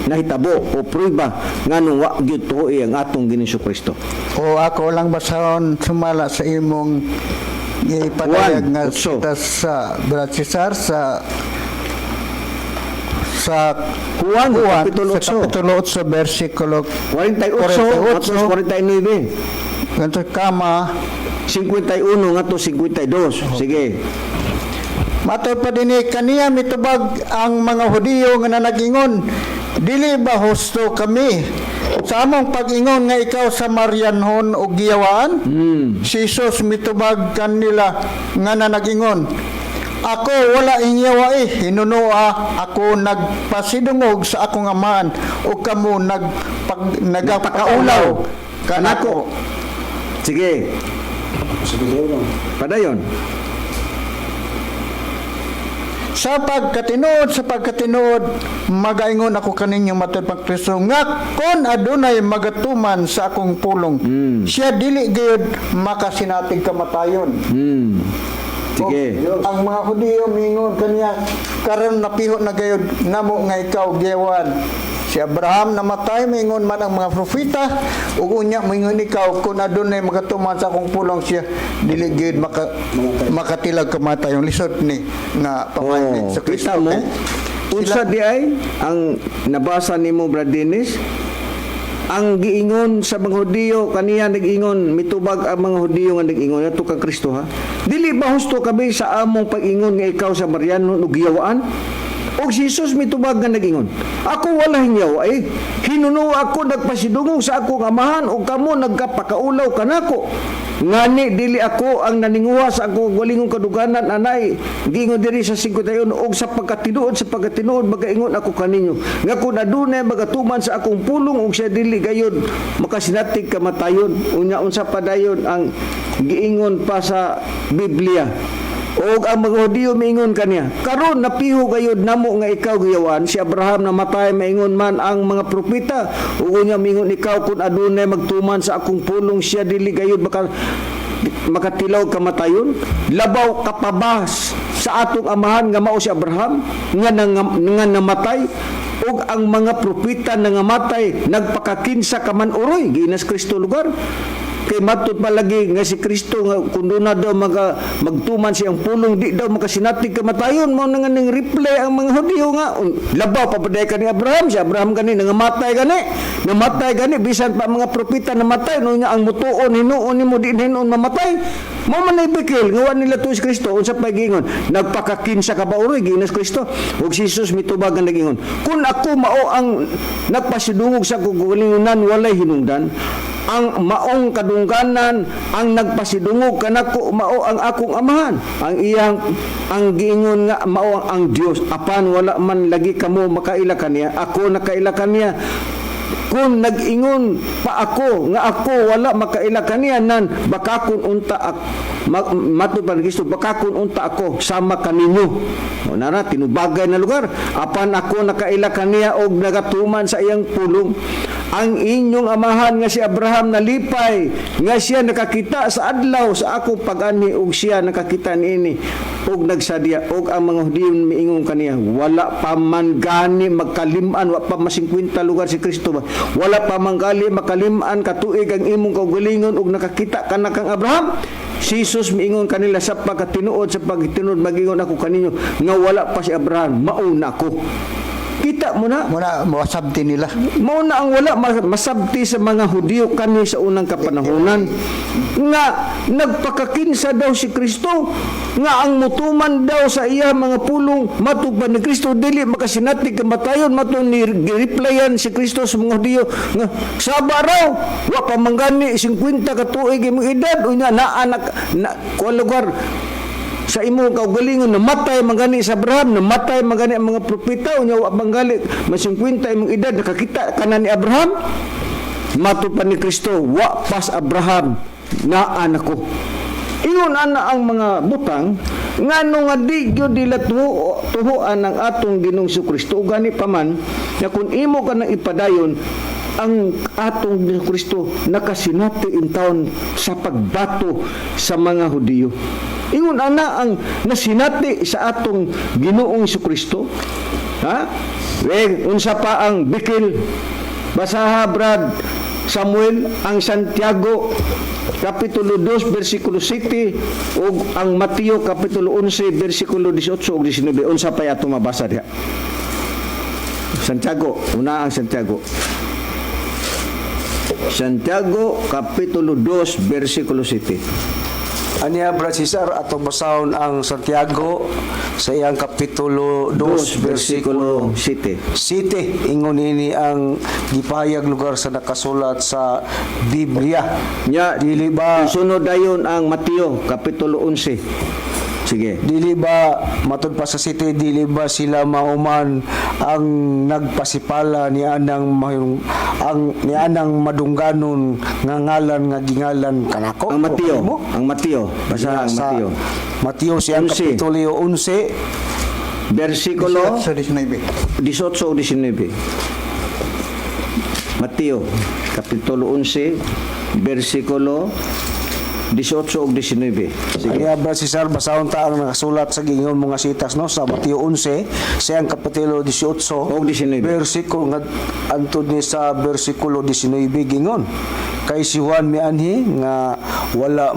nahitabo o prueba nganong wa gyud tuoy ang atong Ginoong Kristo? O ako lang basahon sumala sa imong ipadayag Juan, nga 8. kita sa Brad Cesar sa sa Juan, Juan, Kapitulo sa 8. Kapitulo 8, versikulo 48 ngadto sa 49. Ganito kama. 51 ngadto 52. Sige. Matod pa dinhi, kaniya mitubag ang mga Hudiyo nga nanagingon, "Dili ba husto kami sa among pag-ingon nga ikaw Samarianhon ug giyawaan?" Si Jesus mitubag kanila nga nanagingon, "Ako wala hingyawai, hinunoa ako nagpasidungog sa akong Amahan ug kamo nagapakaulaw kanako." Sige. Padayon. Sa pagkatinuod, magaingon ako kaninyo matod pang Kristo nga kon adunay magatuman sa akong pulong, siya dili gayud makasinatig kamatayon. Sige. O, ang mga Hudiyo mingon kaniya, "Karon napiho na gayud namo nga ikaw giyawan. Si Abraham namatay, mingon man ang mga propeta, ug unya mingon ikaw, kon adunay magatuman sa akong pulong, siya dili gayud makatilag kamatayon." Lisod ni nga pamahiin Oh, sa Kristo. kita mo. Kay Unsa di ay ang nabasa nimo, Brad Dennis? Ang giingon sa mga Hudiyo kaniya, nag-ingon, mitubag ang mga Hudiyo nga nag-ingon ato kang Kristo ha. "Dili ba husto kami sa among pag-ingon nga ikaw Samariano ug giyawaan?" Og si Jesus mitubag nga nag-ingon, "Ako wala hingyaw ay hinuno ako nagpasidungog sa akong Amahan ug kamo nagkapakaulaw kanako. Ngani dili ako ang naninguha sa akong walingong kaduganan anay." Giingon diri sa 51, "Og sa pagkatinuod magaingon ako kaninyo nga kung adunay magatuman sa akong pulong og siya dili gayud makasinatig kamatayon." Unya unsa pa dayon ang giingon pa sa Biblia? Og ang mga Hudiyo miingon kaniya, "Karon napiho gayud namo nga ikaw giyawan. Si Abraham namatay, maingon man ang mga propeta, ug unya miingon ikaw, kon adunay magtuman sa akong pulong, siya dili gayud makatilaw kamatayon. Labaw ka pa ba sa atong amahan nga mao si Abraham nga namatay ug ang mga propeta nga namatay? Nagpakakinsa ka man uroy?" Giinas Kristo lugar. Kay matud palagi nga si Kristo nga kung doon na daw magtuman siyang pulong, di daw makasinatig kamatayon. Mao na nga ning reply ang mga Hudiyo nga, "Labaw pa ba ka ni Abraham? Si Abraham gani nangamatay gani, namatay gani, bisan pa mga propeta namatay. No nya ang mutuon hinuon nimo di hinuon mamatay." Mao man ay bikil nga wa nila tuo si Kristo. Unsa pa giingon? "Nagpakakinsa ka ba uroy?" giinas Kristo. Ug si Jesus mitubag nga nagingon, "Kun ako mao ang nagpasidungog sa kaugalingonan, walay hinungdan. Ang maong kadungganan ang nagpasidungog kanako mao ang akong Amahan, ang iyang ang giingon nga mao ang Dios, apan wala man lagi kamo makaila kaniya. Ako nakaila kaniya. Kung nag-ingon pa ako nga ako wala makaila kaniya nan bakakon unta matud pa ni Kristo, bakakon unta ako sama kaninyo." O nara tinubagay na lugar. "Apan ako nakaila kaniya og nagatuman sa iyang pulong. Ang inyong amahan nga si Abraham nalipay nga siya nakakita sa adlaw sa akong pag-anhi, ug siya nakakita niini ug nagsadya." Og ang mga Hudiyo miingon kaniya, "Wala pa man gani magkalim-an," wa pa ma-50 lugar si Kristo ba, "Wala pa man gali makalim-an katuig ang imong kaugalingon ug nakakita ka na kang Abraham?" Si Jesus miingon kanila, Sa pagkatinuod magingon ako kaninyo nga wala pa si Abraham, mauna ako." Kita mo na. Muna mawasabti nila. Mao na ang wala masabti sa mga Hudiyo kani sa unang kapanahonan nga nagpakakinsa daw si Kristo, nga ang mutuman daw sa iya mga pulong, matud pa ni Kristo, dili makasinatig kamatayon. Matud ni replyan si Kristo sa mga Hudiyo nga saba raw, wa pa manggani 50 ka tuig imong edad, unya naa na, na kuan lugar sa imong kaugalingon, namatay mangani sa Abraham, namatay mangani ang mga propeta, unya wa manggali mas 50 imong edad, nakakita ka na ni Abraham? Matud pa ni Kristo, wa pas Abraham, naa nako. Ingon ana ang mga butang, ngano nga di gyud nila tuhuan ang atong Ginoong Kristo. Gani pa man nga kung imo ka nang ipadayon ang atong Ginoong Kristo, nakasinati in taon sa pagbato sa mga Hudiyo. Ingon ana ang nasinati sa atong Ginoong Kristo. Ha? We, unsa pa ang bikil? Basaha, Brad Samuel, ang Santiago kapitulo 2 bersikulo 7 ug ang Mateo kapitulo 11 bersikulo 18 ug 19. Unsa pay ato mabasa diha? Santiago, una ang Santiago. Santiago kapitulo 2 bersikulo 7. Aniya, Brad Cesar, atong basahon ang Santiago sa iyang kapitulo 2 2 bersikulo bersikulo 7. 7. Ingon ini ang gipahayag lugar sa nakasulat sa Biblia. Nya, Dili ba sunod dayon ang Mateo kapitulo 11. Sige. Dili ba matud pa sa city, dili ba sila mauman ang nagpasipala ni anang mayong ang ni anang madungganon nga ngalan nga gingalan kanako? Ang Mateo, Mo? ang Mateo, basa ang Sa Mateo. Mateo siyang 11. kapitulo 11. Bersikulo Sa 19. 18 o 19. Mateo, Kapitulo 11, versikulo 18 o 19. Sige. Kaya, Brad Cesar, basahon ta ang nakasulat sa gingon mga sitas, no, sa Mateo 11 siyang kapitulo 18 Og 19. Bersikulo nga antod ni sa bersikulo 19, gingon kay si Juan mianhi nga wala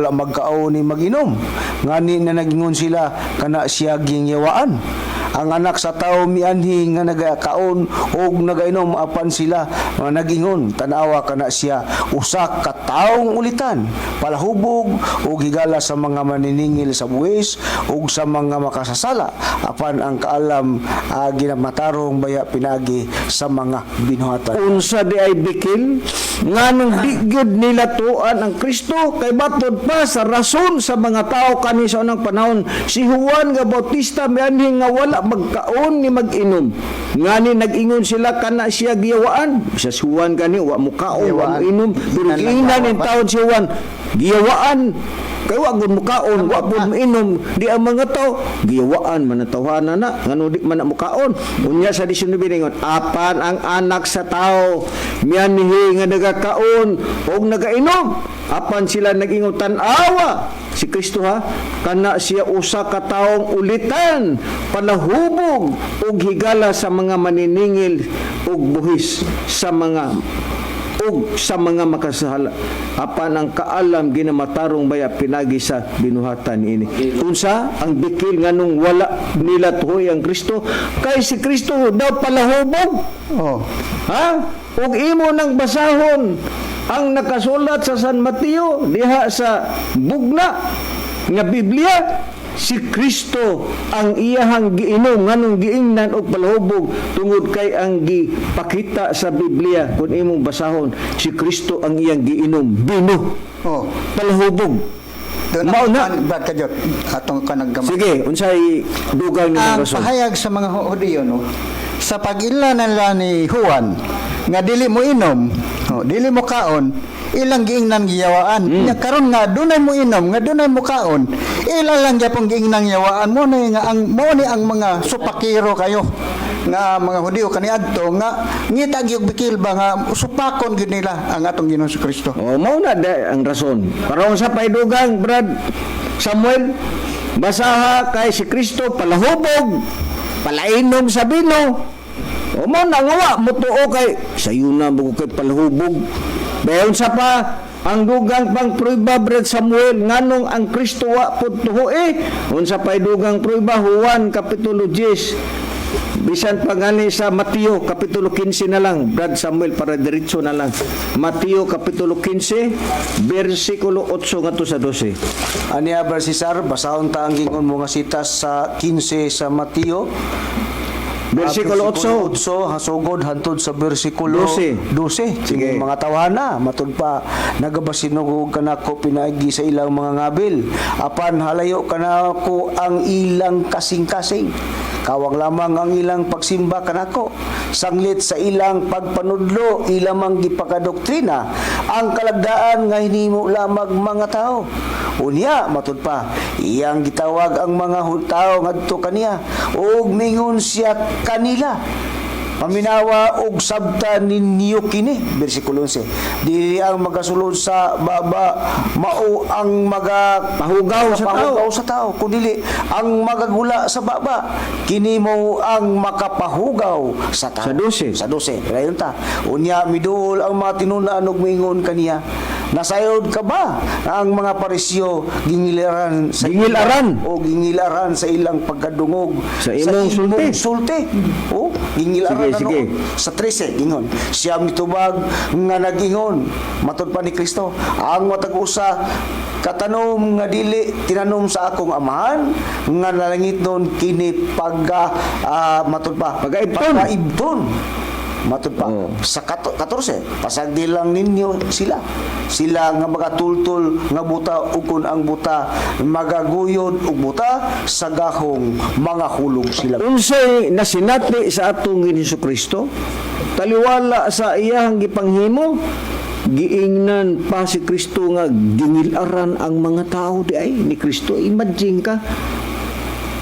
magkaon ni maginom, ngani na nagingon sila, "Kana siya gingyawaan." Ang Anak sa Tao mianhi nga nagakaon og nagainom, apan sila nga nagingon, "Tanawa, kana siya usa ka taong ulitan, palahubog og higala sa mga maniningil sa buwis ug sa mga makasasala." Apan ang kaalam ginamatarong baya pinagi sa mga binuhatan. Unsa di ay bikil? Nganong di gyud nila tuan ang Kristo? Kay batod pa sa rason sa mga tao kani sa unang panahon, si Juan nga Bautista mianhi nga wala magkaon ni mag-inom. Ngani nag-ingon sila, "Kana siya giyawaan." Sa si Juan gani wa mukaon, wa Giyawaan. moinom, pero Giingnan lang giingnan in ba? taon si Juan giyawaan. Kay wa gud mukaon, wa pud moinom. Di ang mga tao giyawaan man ang tawhana na, ngano di man na mukaon. Unya sa 19 ningon, apan ang Anak sa Tao mianhi nga nagakaon og nagainom, apan sila nag-ingon, "Tan-awa si Kristo ha, kana siya usa ka taong ulitan, palahubog ug higala sa mga maniningil og buhis sa mga ug sa mga makasala. Apan ang kaalam ginamatarong baya pinagi sa binuhatan ini." Unsa ang bikil nganong wala nila tuhoy ang Kristo? Kay si Kristo daw palahubog. Oh. Ha? Ug imo nang basahon ang nakasulat sa San Mateo diha sa bugna nga Biblia, si Kristo ang iyahang giinom. Nganong giingnan og palahubog? Tungod kay ang gipakita sa Biblia, kung imong basahon, si Kristo ang iyang giinom bino, palahubog. Doon Mao na. ang Brad Kajot, atong kanaggamay. Sige, unsay dugang ni Ang rason? pahayag sa mga Hudiyo, no, sa pag-ila nila ni Juan nga dili mo inom, oh, dili mo kaon, ilang giingnan giyawaan. Nya karon nga dunay mo inom, nga dunay mo kaon, ila lang gyapon giingnan giyawaan mo ni nga ang mo ni ang mga supakiro kayo nga mga Hudiyo kaniadto nga ngita gyud bikil ba nga supakon gyud nila ang atong Ginoong Kristo. Oh, mao na ang rason. Para sa paidugang, Brad Samuel, basaha kay si Kristo palahubog, palainom sa bino. O mao na nga wa mutuo kay sayuna mo kay palahubog. Bayon sa pa ang dugang pang prueba, Brad Samuel, nganong ang Kristo wa pud tuhoe? Unsa pay dugang prueba? Juan kapitulo 10. Bisan pa gani sa Mateo kapitulo 15 na lang, Brad Samuel, para diretso na lang. Mateo kapitulo 15 bersikulo 8 ngadto sa 12. Aniya, Brad Cesar, basahon ta ang gingon mga sitas sa 15 sa Mateo. Versikulo 8. 8 hasugod hantod sa bersikulo 12. 12. Sige. Sige. Mga tawhana, matud pa, nagabasinog og kanako pinaagi sa ilang mga ngabil. Apan halayo kanako ang ilang kasing-kasing. Kawang lamang ang ilang pagsimba kanako. Sanglit sa ilang pagpanudlo, ilamang gipakadoktrina ang kalagdaan nga hinimo lamang mga tao. Unya, matud pa, iyang gitawag ang mga tao ngadto kaniya ug mingon siya kanila. Paminawa og sabta ninyo kini, bersikulo 11. Dili ang magasulod sa baba mao ang maga Pahugaw sa tao. pahugaw sa tao, kundili ang magagula sa baba kini mo ang makapahugaw sa tao. Sa 12. Sa 12. Dayon ta. Unya miduol ang mga tinun-an og mingon kaniya. Nasayod ka ba na ang mga Pariseo gingilaran sa Gingilaran. o gingilaran sa ilang pagkadungog Sa imong sulti. Sulti. O gingilaran Sige, na sige. noon. Sa 13 gingon siya mitubag nga nagingon, matud pa ni Kristo, ang matag usa katanom nga dili tinanom sa akong Amahan nga nalangit nun kini pagga matud pa, Pagaibton. pagaibton, matud pa. Oo. Sa 14, pasagdi lang ninyo sila, sila nga magatultol nga buta ug kun ang buta magaguyod og buta sa gahong mga hulog sila. Unsay nasinati sa atong Ginoong Kristo? Taliwala sa iyang gipanghimo, giingnan pa si Kristo nga gingilaran ang mga tao di ay ni Kristo. Imagine ka,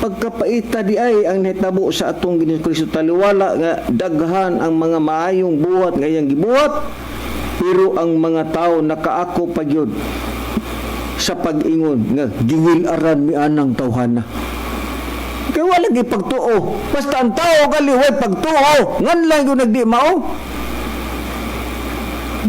pagkapaita di ay ang nahitabo sa atong Ginoong Kristo, taliwala nga daghan ang mga maayong buhat nga iyang gibuhat, pero ang mga tao nakaako pa gyud sa pag-ingon nga gingilaran mi anang tawhana. Kay wala gyud pagtuo. Basta ang tao gali way pagtuo, ngan lang gyud nagdi mao.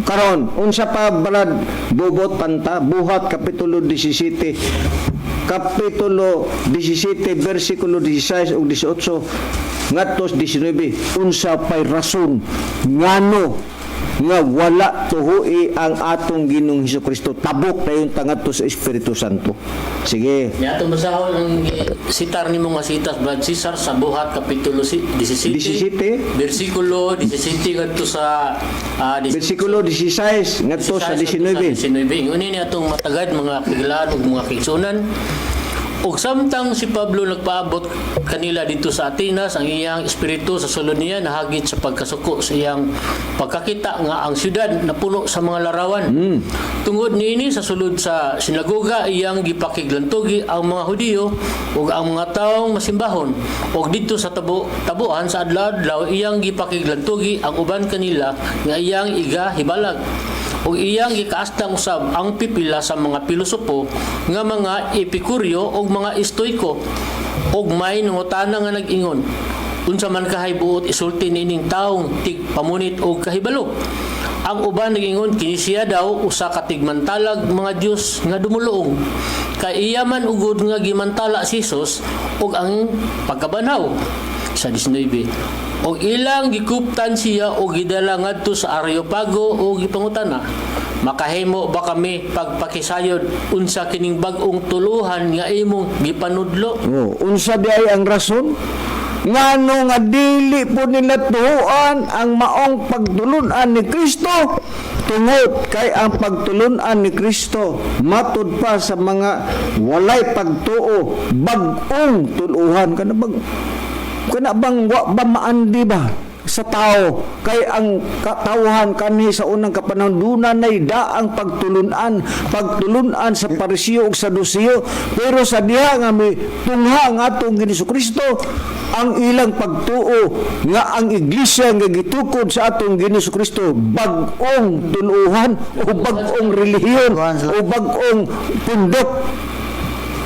Karon, unsa pa, Brad Bobot Panta? Buhat kapitulo 17. Kapitulo 17 bersikulo 16 ug 18 ngadto 19. Unsa pay rason ngano nga wala tuhui ang atong Ginoong Hesus Kristo tabok dayon tangadto sa Espiritu Santo? Sige. Nya atong basahon ang sitar nimo nga sitas, Brad Cesar, sa Buhat kapitulo 17, 17. bersikulo 17 ngadto sa 18. Bersikulo 16 ngadto sa 19. 19. Ngunit ni atong matagad, mga kagilaan ug mga kaigsunan. Ug samtang si Pablo nagpaabot kanila dito sa Atenas, ang iyang espiritu sa sulod niya nahagit sa pagkasuko sa iyang pagkakita nga ang syudad napuno sa mga larawan. Tungod niini, sa sulod sa sinagoga iyang gipakiglantugi ang mga Hudiyo ug ang mga taong masimbahon, ug didto sa tabuan sa adlaw-adlaw iyang gipakiglantugi ang uban kanila nga iyang iga hibalag ug iyang gikaastang usab ang pipila sa mga pilosopo nga mga Epikuryo ug mga Estoiko. Ug may nangutana nga nag-ingon, "Unsa man kahay buot isulti niining taong tig pamunit og kahibalo?" Ang uban nag-ingon, "Kini siya daw usa ka tigmantalag mga Dios nga dumuluong." Kay iya man ugod nga gimantala si Jesus ug ang pagkabanhaw. Sa 19, og ilang gikuptan siya og gidala ngadto sa Areopago og gipangutana, "Makahimo ba kami pagpakisayod unsa kining bag-ong tuluhan nga imong gipanudlo?" Oh, unsa di ay ang rason? Ngano nga dili po nila tuhuan ang maong pagtulunan ni Kristo? Tungod kay ang pagtulunan ni Kristo matud pa sa mga walay pagtuo, bag-ong tuluhan. Kana bang wa ba maandi ba sa tao, kay ang katawhan kanhi sa unang kapanahon duna nay daang pagtulunan sa Parisiyo ug Sadusiyo, pero sa diha nga may tungha ang atong Ginoong Kristo, ang ilang pagtuo nga ang iglesia nga gitukod sa atong Ginoong Kristo bag-ong tuluhan o bag-ong relihiyon o bag-ong pundok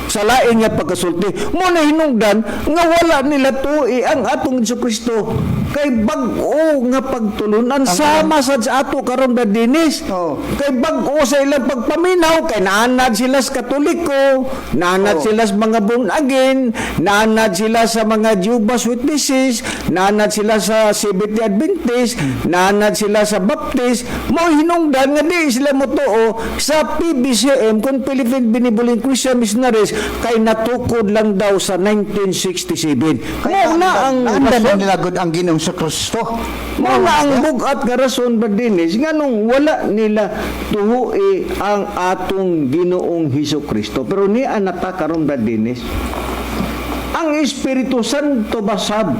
sa lain nga pagkasulti. Mo na hinungdan nga wala nila tuoi ang atong Hesus Kristo kay bag-o nga pagtulunan, sama sad sa ato karon ba, Dinis. Oo. Kay bag-o sa ilang pagpaminaw, kay naanad sila sa Katoliko, naanad sila sa mga born again, naanad sila sa mga Jehovah's Witnesses, naanad sila sa Seventh Adventist, naanad sila sa Baptist. Mo hinungdan nga di sila motuo sa PBCM, kung Philippine Benevolent Christian Missionaries. kay natukod lang daw sa 1967. Mao na ang Naandan na rason. nila gud ang Ginoong Kristo. Mao na ang bugat nga rason ba, Dennis, nganong wala nila tuhui ang atong Ginoong Hesus Kristo. Pero ni anata karon, Brad Dennis, ang Espiritu Santo basab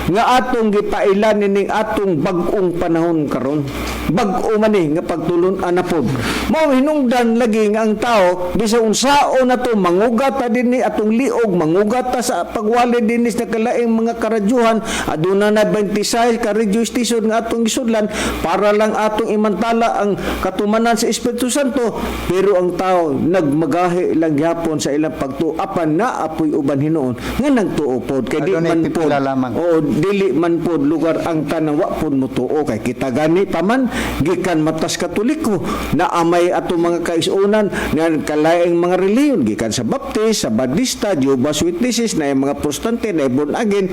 nga atong gipailan nining atong bag-ong panahon karon, bag-o man ni nga pagtulon-an na pod. Mao hinungdan lagi nga ang tao, bisan unsaon na to, mangugat ta dinhi atong liog, mangugat ta sa pagwali dinhi sa kalaing mga karadyuhan, aduna na 26 ka radio station nga atong gisudlan para lang atong imantala ang katumanan sa Espiritu Santo, pero ang tao nagmagahi lang gyapon sa ilang pagtuo, apan naa apoy uban hinuon nga nagtuo pod kay di Adunay man pod pipila lamang. Oo, dili man pod lugar ang tanang wa pod motuo, kay kita gani paman gikan matas Katoliko na amay ato mga kaisunan nga kalaing mga reliyon, gikan sa Baptist, sa Badista, Jehovah's Witnesses, na mga Protestante, na born again,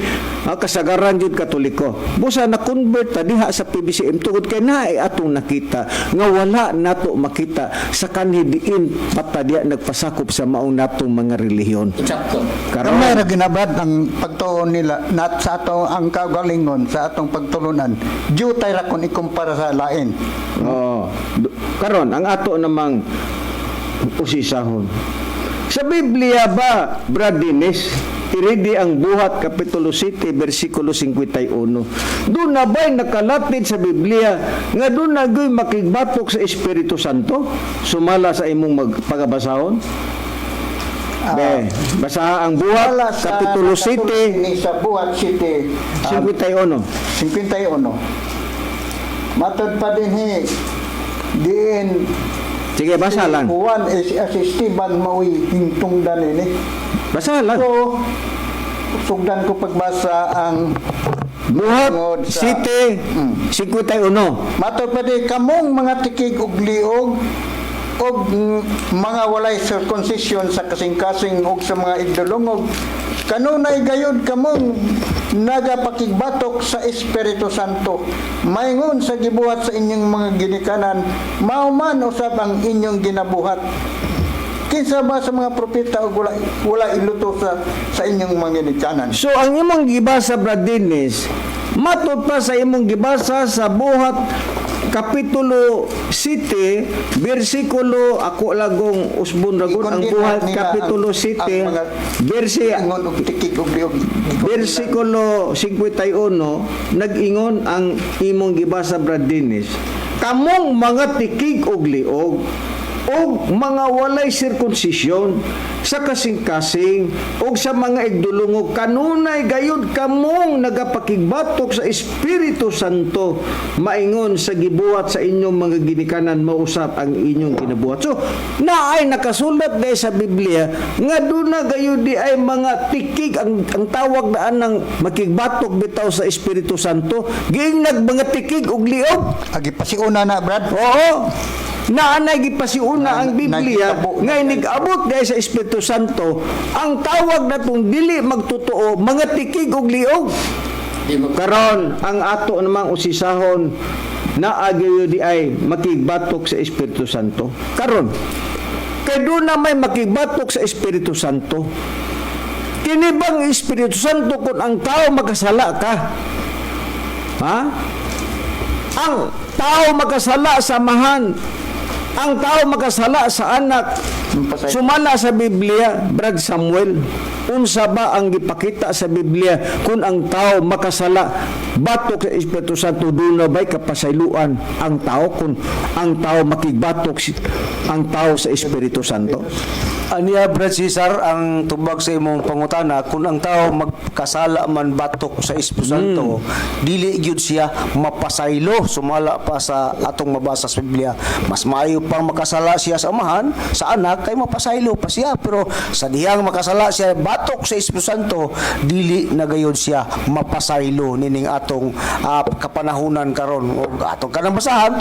kasagaran jud Katoliko. Busa na convert ta diha sa PBCM tungod kay naay atong nakita nga wala nato makita sa kanhi diin pata diha nagpasakop sa maong natong mga relihiyon. Eksakto. Karon. Gamay ra ginabad ang pagtuo nila nat sa ato ang kaugalingon sa atong pagtulunan. Jutay ra kun ikumpara sa lain. Oo. Karon ang ato namang usisahon. Sa Biblia ba, Brad Dennis, iridi ang Buhat Kapitulo 7, versikulo 51. Doon na ba'y nakalatid sa Biblia nga doon na ga'y makigbatok sa Espiritu Santo? Sumala sa imong pagabasahon? Be, basaha ang Buhat, Wala sa Kapitulo nakasulat 7, ni sa Buhat City 51. 51. Matod pa din hi diin. Sige, basa lang. Juan is si Esteban mao'y hintungdan ini. Basa lang. So sugdan ko pagbasa ang Buhat tungod sa- 7, 51. Matod pa di, kamong mga tikig og liog og mga walay circumcision sa kasing-kasing og sa mga igdulungog, kanunay gayud kamong nagapakigbatok sa Espiritu Santo maingon sa gibuhat sa inyong mga ginikanan, mao man usab ang inyong ginabuhat. Kinsa ba sa mga propeta og wala iluto sa inyong mga ginikanan? So ang imong gibasa, Brad Dennis, matod pa sa imong gibasa sa Buhat Kapitulo 7 bersikulo, ako lagong usbon ragon ang Ikon Buhat nila Kapitulo ang 7 mga versi ingon og tikig og liog. Versikulo 51, nag-ingon ang imong gibasa, Brad Dennis, kamong mga tikig og liog og mga walay sirkunsisyon sa kasing-kasing og sa mga igdulungog, kanunay gayud kamong nagapakigbatok sa Espiritu Santo maingon sa gibuhat sa inyong mga ginikanan, mausap ang inyong ginabuhat. So naay nakasulat dahil sa Biblia nga duna gayud di ay mga tikig ang tawag daan ng makigbatok bitaw sa Espiritu Santo, giingnag mga tikig og liog. Agi pasiuna na, Brad. Oo. Naanay gipasiuna ang Biblia Nagitabo nga na. inigabot dahil sa Espiritu Santo ang tawag natong dili magtotoo, mga tikig og liog. Di mo Karon ang ato namang usisahon, naa gyud di ay makigbatok sa Espiritu Santo. Karon kay doon na may makigbatok sa Espiritu Santo. Kini bang Espiritu Santo kung ang tao makasala ka? Ha? Ang tao makasala sa amahan. Ang tao makasala sa anak. Sumala sa Biblia, Brad Samuel, unsa ba ang gipakita sa Biblia kung ang tao makasala batok sa Espiritu Santo, doon na ba'y kapasayloan ang tao kung ang tao makigbatok ang tao sa Espiritu Santo? Aniya, Brad Cesar, ang tubag sa imong pangutana, kung ang tao magkasala man batok sa Espiritu Santo, dili gyud siya mapasaylo sumala pa sa atong mabasa sa Biblia. Mas maayo pang makasala siya sa amahan, sa anak, kay mapasaylo pa siya. Pero sa dihang makasala siya batok sa Espiritu Santo, dili na gayud siya mapasaylo nining atong kapanahunan karon. O atong kanang basahan,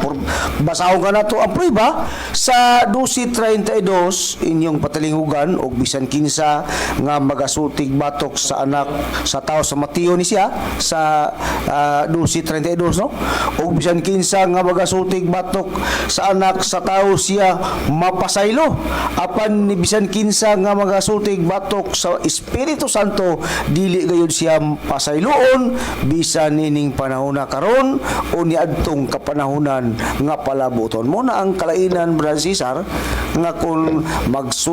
basahon ka nato ang prueba sa 12:32 inyong katalingugan, og bisan kinsa nga magasultig batok sa Anak sa Tao, sa Mateo ni siya sa 12:32, no? Og bisan kinsa nga magasultig batok sa Anak sa Tao, siya mapasaylo, apan ni bisan kinsa nga magasultig batok sa Espiritu Santo, dili gayud siya pasayloon bisan nining panahona karon o niadtong kapanahonan nga palabuton. Mo na ang kalainan, Brother Cesar, nga kung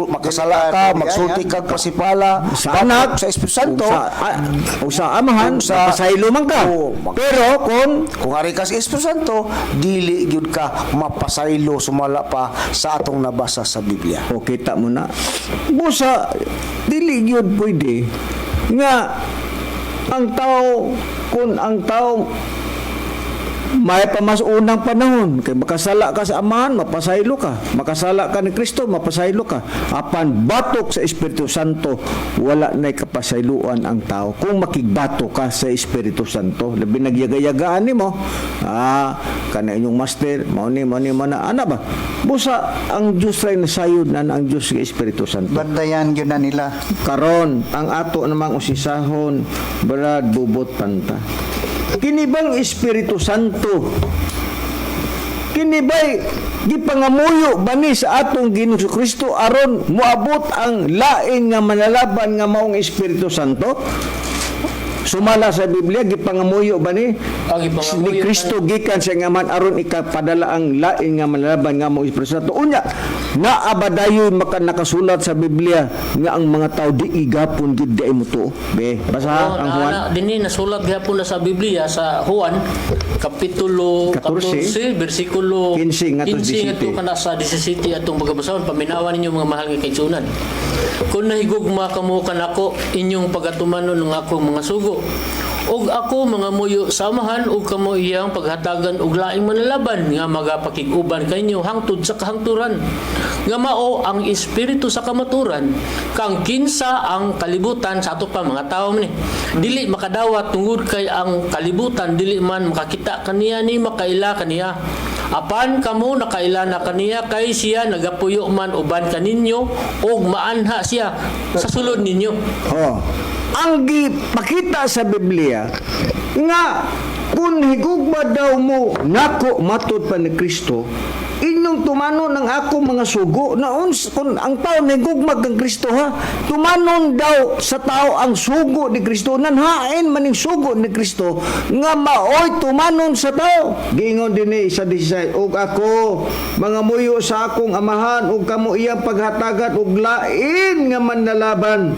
makasala ka, magsulti kag pasipala Sa batok Anak, sa Espiritu Santo, o sa Amahan, Ug sa- mapasaylo man ka. Oo, Pero kung kung ari ka sa Espiritu Santo, dili gyud ka mapasaylo sumala pa sa atong nabasa sa Biblia. O kita mo na. Busa, dili gyud pwede nga ang tao, kung ang tao may pa mas unang panahon kay makasala ka sa Amahan, mapasaylo ka. Makasala ka ni Kristo, mapasaylo ka. Apan batok sa Espiritu Santo, wala na'y kapasayloan ang tao kung makigbato ka sa Espiritu Santo. Labi nagyagayagaan nimo, kana inyong master, mao ni, mao ni, mao na, ana ba? Busa ang Dios ray nasayod na ang Dios sa Espiritu Santo. Bantayan gyud na nila. Karon ang ato namang usisahon, Brad Bubot Panta, kini bang Espiritu Santo, kini ba'y gipangamuyo ba ni sa atong Ginoong Kristo aron moabot ang lain nga manalaban nga maong Espiritu Santo? Sumala sa Biblia, gipangamuyo ba ni Ang gipangamuyo ni Kristo gikan sa iyang Amahan aron ikapadala ang lain nga manalaban nga maong Espiritu Santo? Unya, naa ba dayon maka nakasulat sa Biblia nga ang mga tao di igapon gid di mo tuo? Be, basa Oo, ang Juan. na, dinhi nasulat gihapon na sa Biblia sa Juan kapitulo 14, 14, bersikulo 15 ngadto 15 ngadto 17. kana sa 17 atong pagabasahon. Paminawan ninyo, mga mahal nga kaigsuonan. Kung nahigugma kamo kanako, inyong pagatumanon ng akong mga sugo. Ug ako mangamuyo sa Amahan ug kamo iyang paghatagan og laing manalaban nga magapakig-uban kanyo hangtod sa kahangturan, nga mao ang Espiritu sa kamaturan, kang kinsa ang kalibutan, sa ato pa mga tao man ni, dili makadawat tungod kay ang kalibutan dili man makakita kaniya ni makaila kaniya. Apan kamo nakaila na kaniya kay siya nagapuyo man uban kaninyo ug maanha siya sa sulod ninyo. Oh. Ang gipakita sa Biblia nga kung higugma daw mo nako matud pa ni Kristo, inyong tumanon ang ako mga sugo. Na uns, kung ang tao nahigugma kang Kristo, ha, tumanon daw sa tao ang sugo ni Kristo. Nanhain maning sugo ni Kristo nga maoy tumanon sa tao. Giingon dinhi sa 16, "Og ako mangamuyo sa akong Amahan ug kamo iyang paghatagan og lain nga manlalaban."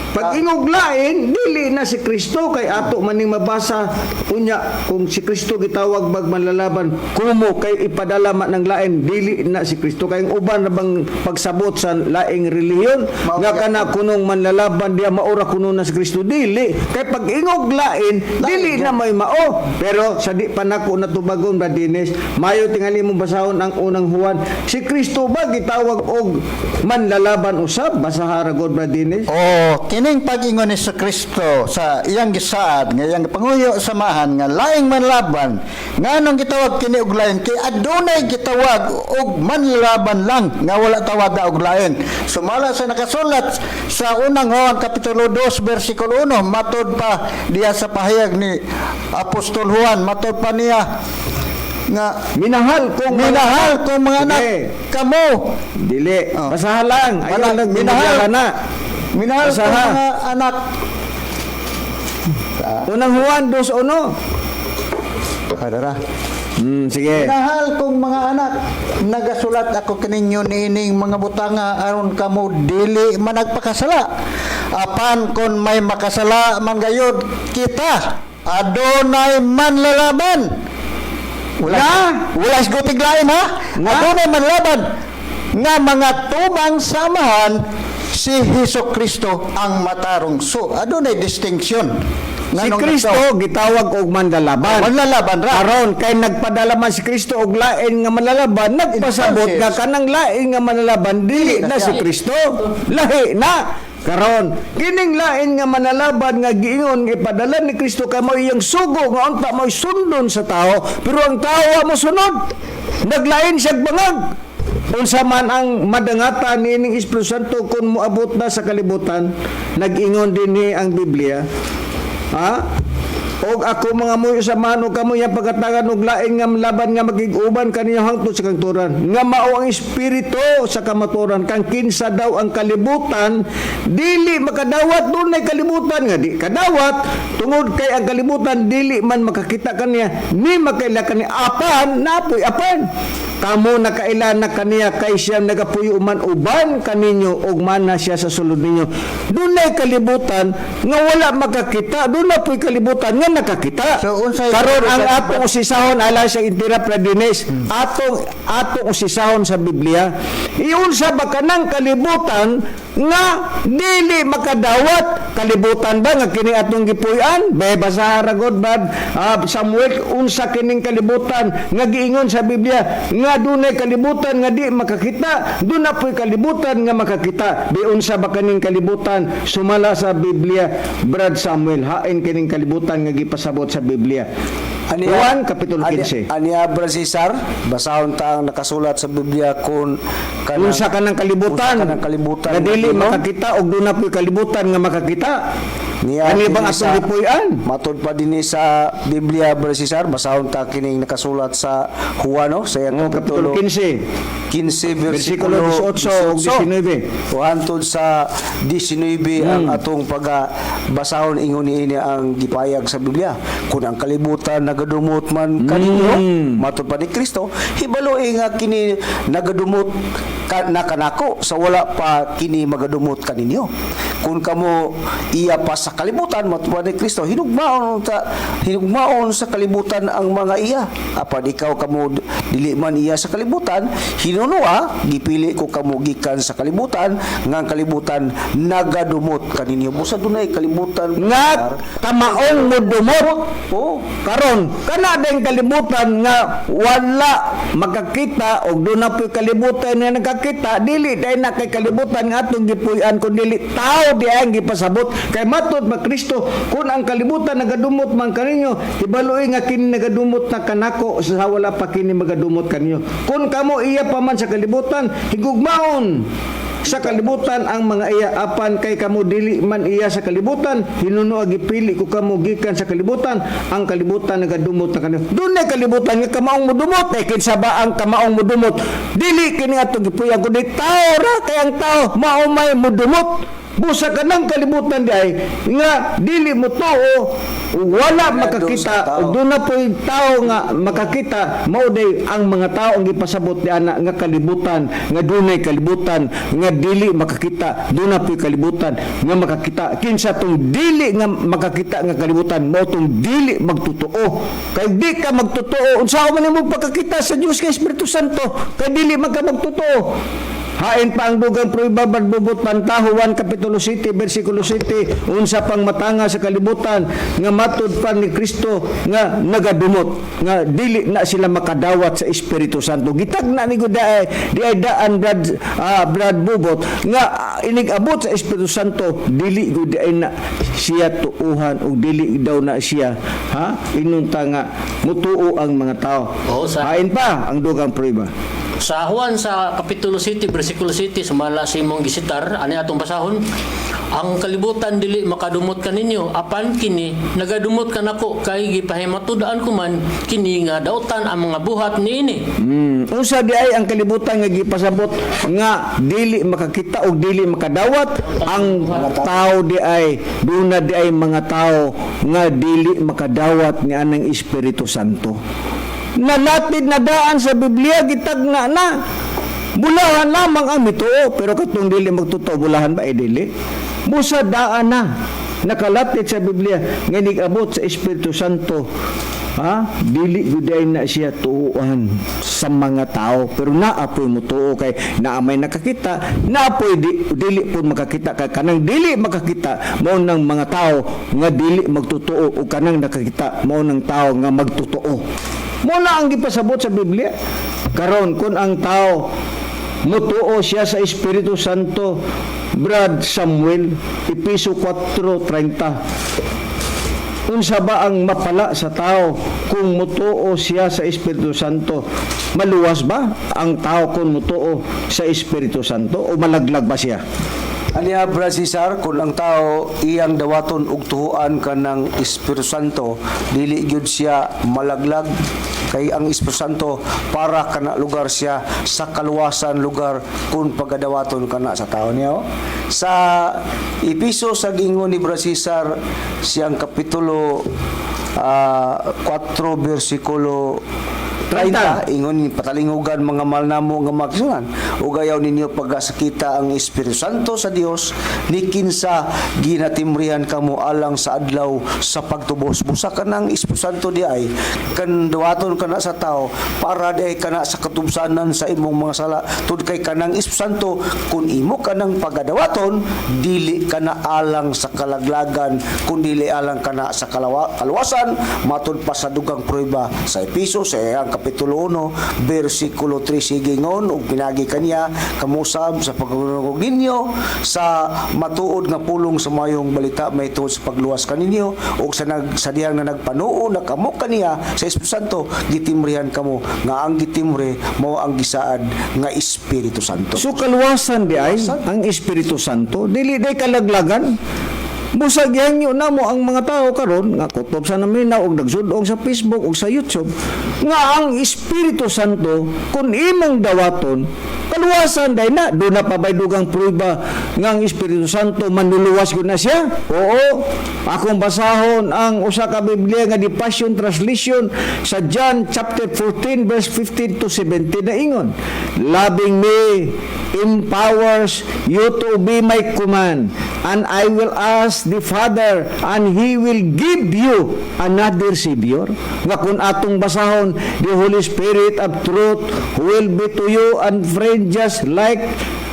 Pag ingog lain, dili na si Kristo kay ato maning mabasa unya kung si Kristo gitawag bag manlalaban kumo kay ipadala man ng lain, dili na si Kristo, kay ang uban na bang pagsabot sa laing relihiyon Mao nga gyud. kana kunong manlalaban diya maura kuno na si Kristo. Dili, kay pag ingog lain, dili na may mao. Pero sa di pa nako natubagon, Brad Dennis, mayo tingali mo basahon ang Unang Juan. Si Kristo ba gitawag og manlalaban usab? Basahara god, Brad Dennis. Oh, kining pag-ingon ni sa Kristo sa iyang gisaad nga iyang panguyo sa Amahan nga laing manlaban, nganong gitawag kini og lain? Kay adunay gitawag og manlaban lang nga wala tawaga og lain. Sumala sa nakasulat sa Unang Juan kapitulo 2 bersikulo 1, matod pa diya sa pahayag ni Apostol Juan, matod pa niya nga Minahal kong "Minahal kong mga anak Sige. kamo." Dili. Oh. Basahan lang. Ayaw Wala, nagminahal minahal. na. "Minahal kong Basaha. mga anak." Unang Juan 2:1. Kadara. Sige. "Minahal kong mga anak, nagasulat ako kaninyo niining mga butanga aron kamo dili managpakasala. Apan kon may makasala man gayud kita, adunay manlalaban." Wala, Na? wala isgutig lain ha. Na? "Adunay manlaban nga mga tubang samahan, si Hesus Kristo ang matarong." So, adunay distinction. Si Nganong Kristo gitawag og manlalaban. Manlalaban ra. Aron kay nagpadala man si Kristo og lain nga manlalaban, nagpasabot Instances. nga kanang lain nga manlalaban dili na si Kristo. Lahi na. Karon, kining lain nga manalaban nga giingon nga ipadala ni Kristo kay mao iyang sugo nga unta mo'y sundon sa tao, pero ang tao wa mosunod. Naglain siyag bangag. Unsa man ang madangatan niining Espiritu Santo kung moabot na sa kalibutan, nag-ingon dinhi ang Biblia. Ha? Og ako mangamuyo sa Amahan og kamo iyang pagatagan og lain nga laban nga makig-uban kaninyo hangtod sa kangturan, nga mao ang Espiritu sa kamatuoran, kang kinsa daw ang kalibutan dili makadawat. Dunay kalibutan nga di kadawat tungod kay ang kalibutan dili man makakita kaniya ni makaila kaniya, apan napoy apan kamo nakaila na kaniya kay siya nagapuyo man uban kaninyo ug mana siya sa sulod ninyo. Dunay kalibutan nga wala makakita, dunay po'y kalibutan nga nakakita. So, unsay- Karon ang atong usisahon ala sa intira Pradines, atong usisahon sa Biblia, iunsa ba kanang kalibutan nga dili makadawat? Kalibutan ba nga kini atong gipuy-an? Bay basaha ra gud, Brad Samuel, unsa kining kalibutan nga giingon sa Biblia nga dunay kalibutan nga di makakita, duna po'y kalibutan nga makakita? Bi unsa ba kaning kalibutan sumala sa Biblia, Brad Samuel? Hain kining kalibutan nga gipasabot sa Biblia? Juan Kapitulo 15. Aniya, Brad Cesar, basahon ta ang nakasulat sa Biblia kung kanang Unsa kanang kalibutan unsa kanang kalibutan nga dili nga makakita ug duna po'y kalibutan nga makakita? Niya Ani bang dinhi atong gipuy-an? Matod pa dinhi sa Biblia, Brad Cesar, basahon ta kining nakasulat sa Juan, no? Sa iyang Oh, Kapitulo 15, 15 versikulo versikulo 18 ug 19. O hantod sa 19 ang atong pagabasahon. Ingon niini ang gipayag sa Biblia: "Kung ang kalibutan nagadumot man kaninyo," matod pa ni Kristo, "hibaloe nga kini nagadumot na kanako sa wala pa kini magadumot kaninyo. Kung kamo iya pa sa kalibutan," matod pa ni Kristo, "hinugmaon sa kalibutan ang mga iya. Apan ikaw kamo dili man iya sa kalibutan. Hinunoa gipili ko kamo gikan sa kalibutan, nga ang kalibutan nagadumot kaninyo." Busa dunay kalibutan Nga kamaong mudumot. Oh. Karon kana ding kalibutan nga wala makakita og duna po'y kalibutan nga nakakita, dili dai na kay kalibutan nga atong gipuy-an kun dili tao di ang gipasabot, kay matud ba Kristo, "Kung ang kalibutan nagadumot man kaninyo, hibaloy nga kini nagadumot na kanako sa wala pa kini magadumot kaninyo. Kung kamo iya pa man sa kalibutan, higugmaon sa kalibutan ang mga iya. Apan kay kamo dili man iya sa kalibutan, hinuno gipili ko kamo gikan sa kalibutan, ang kalibutan nagadumot na kanyo." Dunay kalibutan nga kamaong modumot. Eh kinsa ba ang kamaong modumot? Dili kini atong gipuy-an kundi tao ra, kay ang tao mao may modumot. Busa kanang kalibutan di ay nga dili mo tuo, wala makakita Tao. ug duna po'y tao nga makakita, mao day ang mga tao ang gipasabot ni ana nga kalibutan, nga dunay kalibutan nga dili makakita, duna po'y kalibutan nga makakita. Kinsa tong dili nga makakita nga kalibutan? Mao tong dili magtotoo, kay di ka magtotoo, unsa man nimo pagkakita sa Dios kay Espiritu Santo kay dili man ka magtotoo? Hain pa ang dugang prueba, magbubot pantaho 1 Kapitulo 7 versikulo 7, unsa pang matanga sa kalibutan nga matud pa ni Kristo nga nagadumot, nga dili na sila makadawat sa Espiritu Santo. Gitagna ni gud di ay daan, Brad Bubot, nga inig abot sa Espiritu Santo dili gud ay na siya tuuhan ug dili daw na siya, ha, inunta nga mutuo ang mga tao. Oo, Hain pa ang dugang prueba. Sa Juan sa Kapitulo 7, versikulo 7, sumala sa imong gisitar, ani atong basahon: "Ang kalibutan dili makadumot kaninyo, apan kini nagadumot kanako kay gipahimatud-an ko man kini nga dautan ang mga buhat niini." Unsa di ay ang kalibutan nga gipasabot nga dili makakita og dili makadawat? Ang tao di ay. Duna di ay mga tao nga dili makadawat ni anang Espiritu Santo. Nalatid na daan sa Biblia, gitagna na. Bulahan lamang ang mituo, pero katong dili magtotoo, bulahan ba? Eh dili. Busa daan na nakalatid sa Biblia nga abot sa Espiritu Santo, ha, dili gud ay na siya tuuan sa mga tao, pero naapoy mo tuo kay naa may nakakita, naapoy dili pud makakita, kay kanang dili makakita mao nang mga tao nga dili magtotoo o kanang nakakita mao nang tao nga magtotoo. Mao na ang gipasabot sa Biblia. Karon kung ang tao mutuo siya sa Espiritu Santo, Brad Samuel, Episo 4:30. Unsa ba ang mapala sa tao kung mutuo siya sa Espiritu Santo? Maluwas ba ang tao kung mutuo sa Espiritu Santo o malaglag ba siya? Aniya, Brad Cesar, kung ang tao iyang dawaton og tuhuan kanang Espiritu Santo, dili gyud siya malaglag kay ang Espiritu Santo para kana lugar siya sa kaluwasan, lugar kung pagadawaton kana sa tao niya. Oh. Sa Episo, sa gingon ni Brad Cesar, siyang kapitulo 4 bersikulo 30, ingon, "Patalingugan, mga mahal namo nga mga kaigsuonan, ug ayaw ninyo pagkasakita ang Espiritu Santo sa Dios, ni kinsa ginatimrihan kamo alang sa adlaw sa pagtubos." Busa kanang Espiritu Santo di ay kan dawaton kana sa tao para di ay kana sa katubsanan sa imong mga sala, tud kay kanang Espiritu Santo, kun imo kanang pagadawaton, dili kana alang sa kalaglagan kun dili alang kana sa kaluwasan, matud pa sa dugang prueba sa Episo, sa iyang kapitulo 1 bersikulo 3. Giingon, "Ug pinagi kaniya kamo sab sa pagdungog ninyo sa matuod nga pulong sa mayong balita mahitungod sa pagluwas kaninyo, ug sa dihang na nagpanuo na kamo kaniya sa Espiritu Santo, gitimrihan kamo, nga ang gitimre mao ang gisaad nga Espiritu Santo." So kaluwasan di ay ang Espiritu Santo, dili day kalaglagan. Busag yangyo namo ang mga tao karon nga kutob sa naminaw og nagsud-ong sa Facebook ug sa YouTube nga ang Espiritu Santo kung imong dawaton, kaluwasan day na. Duna pa bay dugang prueba nga ang Espiritu Santo manluluwas gyud na siya? Oo, akong basahon ang usa ka Biblia nga di Passion Translation sa John chapter 14 verse 15 to 17 na ingon, "Loving me empowers you to obey my command, and I will ask the Father and He will give you another Savior," nga kung atong basahon, "the Holy Spirit of truth, who will be to you and friend just like,"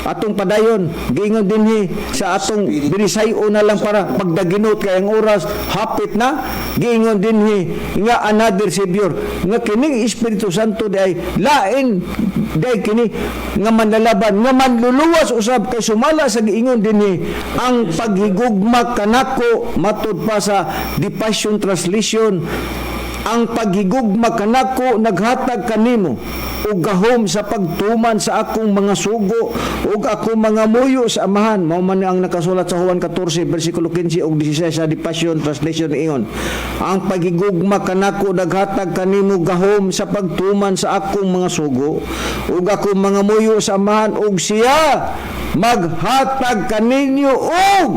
atong padayon, giingon dinhi sa atong binisayo na lang para pagdaginot kay ang oras hapit na, giingon dinhi nga another Savior, nga kining Espiritu Santo di ay lain day kini nga manlalaban nga manluluwas usab, kay sumala sa giingon dinhi, ang paghigugma kanako, matud pa sa The Passion Translation, ang paghigugma kanako naghatag kanimo og gahom sa pagtuman sa akong mga sugo, ug akong mga muyo sa Amahan. Mao man ang nakasulat sa Juan 14 bersikulo 15 ug 16 sa The Passion Translation. Ingon, ang paghigugma kanako naghatag kanimo gahom sa pagtuman sa akong mga sugo, ug akong mga muyo sa Amahan ug siya maghatag kaninyo og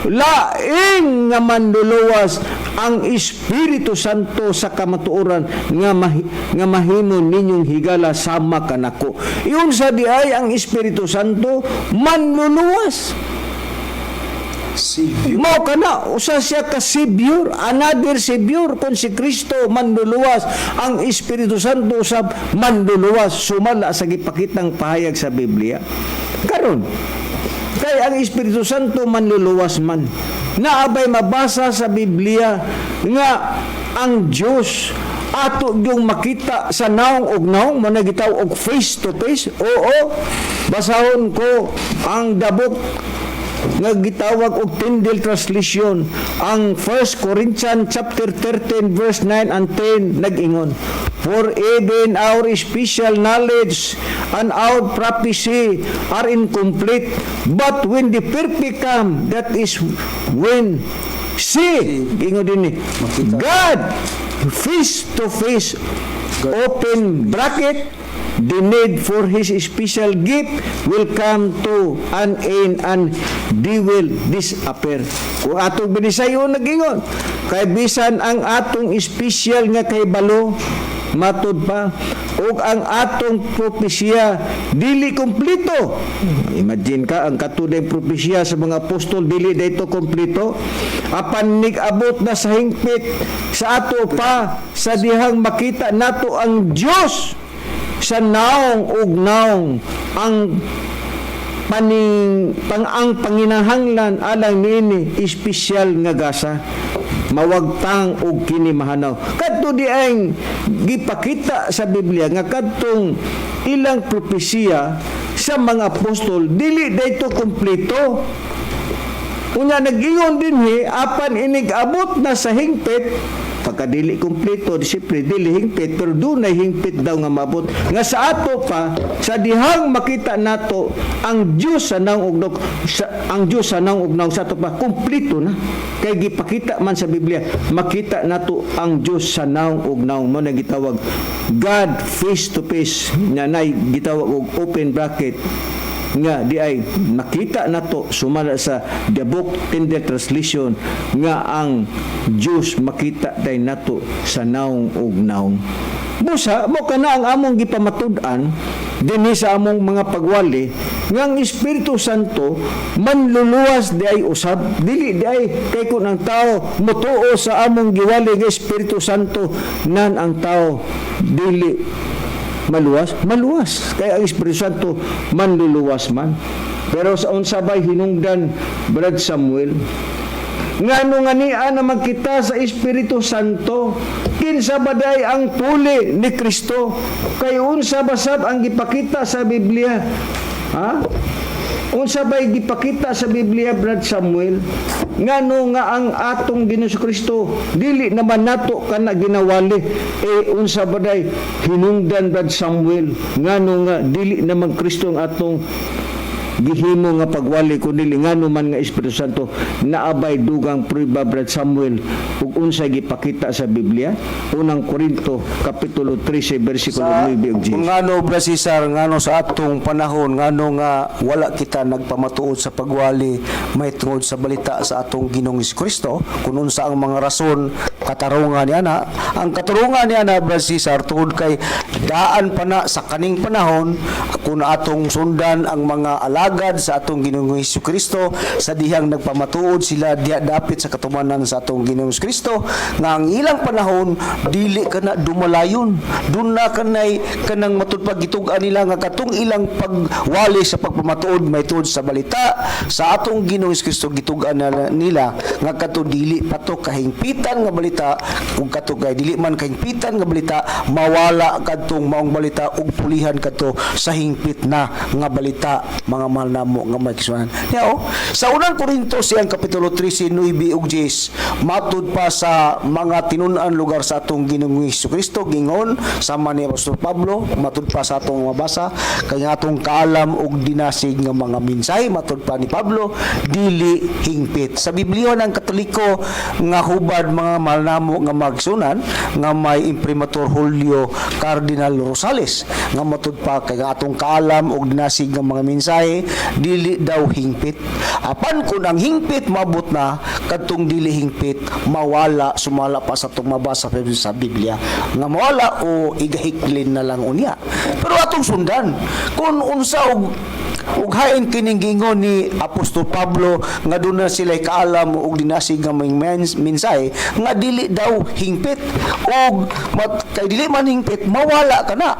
laing nga manluluwas, ang Espiritu Santo sa kamatuoran, nga mahimo ninyong higala sama kanako. Iyon sa di ay ang Espiritu Santo manluluwas. Savior. Mao kana usa siya ka Savior, another Savior. Kung si Kristo manluluwas, ang Espiritu Santo usab manluluwas sumala sa gipakitang pahayag sa Biblia. Karon, kay ang Espiritu Santo manluluwas man, naabay mabasa sa Biblia nga ang Dios ato yung makita sa naong og naong, mo gitaw og face to face? Oo, basahon ko ang dabok nga gitawag og Tyndale Translation, ang 1 Corinthians chapter 13 verse 9 and 10, nag-ingon, "For even our special knowledge and our prophecy are incomplete, but when the perfect come, that is when see," ingon din ni, Makita. "God face to face, open bracket, the need for his special gift will come to an end and they will disappear." Kung atong binisayo, nagingon, kay bisan ang atong special nga kahibalo, matud pa, ug ang atong propesya dili kompleto. Imagine ka, ang katunay propesya sa mga apostol dili dayto kompleto. Apan nig-abot na sa hingpit sa ato pa sa dihang makita nato ang Dios sa naong ug naong, ang paning pang ang panginahanglan alang niini espesyal nga gasa mawagtang og kini mahanaw. Kadto di ang gipakita sa Biblia nga kadtong ilang propesiya sa mga apostol dili dayto kompleto. Unya nag-ingon dinhi, apan inig abot na sa hingpit, pagkadili kumpleto, siyempre dili hingpit, pero dunay hingpit daw nga mabot nga sa ato pa, sa dihang makita nato ang Dios sa naong ug sa, ang Dios sa naong ug naong, sa ato pa kumpleto na, kay gipakita man sa Biblia, makita nato ang Dios sa naong ug naong, mo na gitawag God face to face, nga nay gitawag og open bracket, nga di ay nakita nato sumala sa The Book Tyndale Translation nga ang Dios makita day nato sa naong ug naong. Busa mo kana ang among gipamatud-an dinhi sa among mga pagwali nga ang Espiritu Santo manluluwas di ay usab, dili di ay kay kun ang tao motuo sa among giwali nga Espiritu Santo nan ang tao dili maluwas, maluwas. Kaya ang Espiritu Santo manluluwas man. Pero sa unsa bay hinungdan, Brad Samuel? Ngano nga niya naman kita sa Espiritu Santo? Kinsa ba day ang puli ni Kristo? Kay unsa ba sab ang gipakita sa Biblia? Ha? Unsa bay gipakita sa Biblia, Brad Samuel? Ngano nga ang atong Ginoo Kristo dili naman nato kana ginawali, eh unsa ba day hinungdan, Brad Samuel? Ngano nga dili naman Kristo ang atong gihimo nga pagwali kun dili, ngano man nga Espiritu Santo? Naabay dugang prueba, Brad Samuel, ug unsa gipakita sa Biblia? Unang Korinto kapitulo 13 bersikulo 9 ug 10. Kung ngano, Bra Cesar, ngano sa atong panahon, ngano nga wala kita nagpamatuod sa pagwali may tungod sa balita sa atong Ginoong Kristo, kung unsa ang mga rason, katarungan niya na. Ang katarungan niya na, Bra Cesar, tungod kay daan pa na sa kaning panahon, kung atong sundan ang mga alagad sa atong Ginoong Kristo sa dihang nagpamatuod sila diha dapit sa katumanan sa atong Ginoong Kristo, nga ang ilang panahon dili ka na dumalayon, dun na kanay kanang matud pag gitug-an nila nga katong ilang pagwali sa pagpamatuod may tuod sa balita sa atong Ginoong Kristo, gitug-an na nila nga kato dili pa to kahingpitan nga balita, ug kato kay dili man kahingpitan nga balita, mawala kadtong maong balita ug pulihan kadto sa hingpit na nga balita, mga mahal namo nga magkisunan. Niya oh, sa Unang Korinto siyang kapitulo 13, 9 ug 10, matud pa sa mga tinun-an lugar sa atong Ginoong Kristo, gingon sama ni Apostol Pablo, matud pa sa atong mabasa kay nga atong kaalam ug dinasig nga mga mensahe, matud pa ni Pablo, dili hingpit. Sa Biblia ng Katoliko nga hubad, mga mahal namo nga magsunan, nga may Imprimatur Julio Cardinal Rosales, nga matud pa kay nga atong kaalam ug dinasig nga mga mensahe dili daw hingpit, apan kun ang hingpit maabot na, kadtong dili hingpit mawala sumala pa sa atong mabasa sa Biblia nga mawala o igahiklin na lang unya. Pero atong sundan kung unsa og ug hain kining gingon ni Apostol Pablo nga doon na sila kaalam og dinasig nga mga mensahe nga dili daw hingpit, og kay dili man hingpit, mawala ka na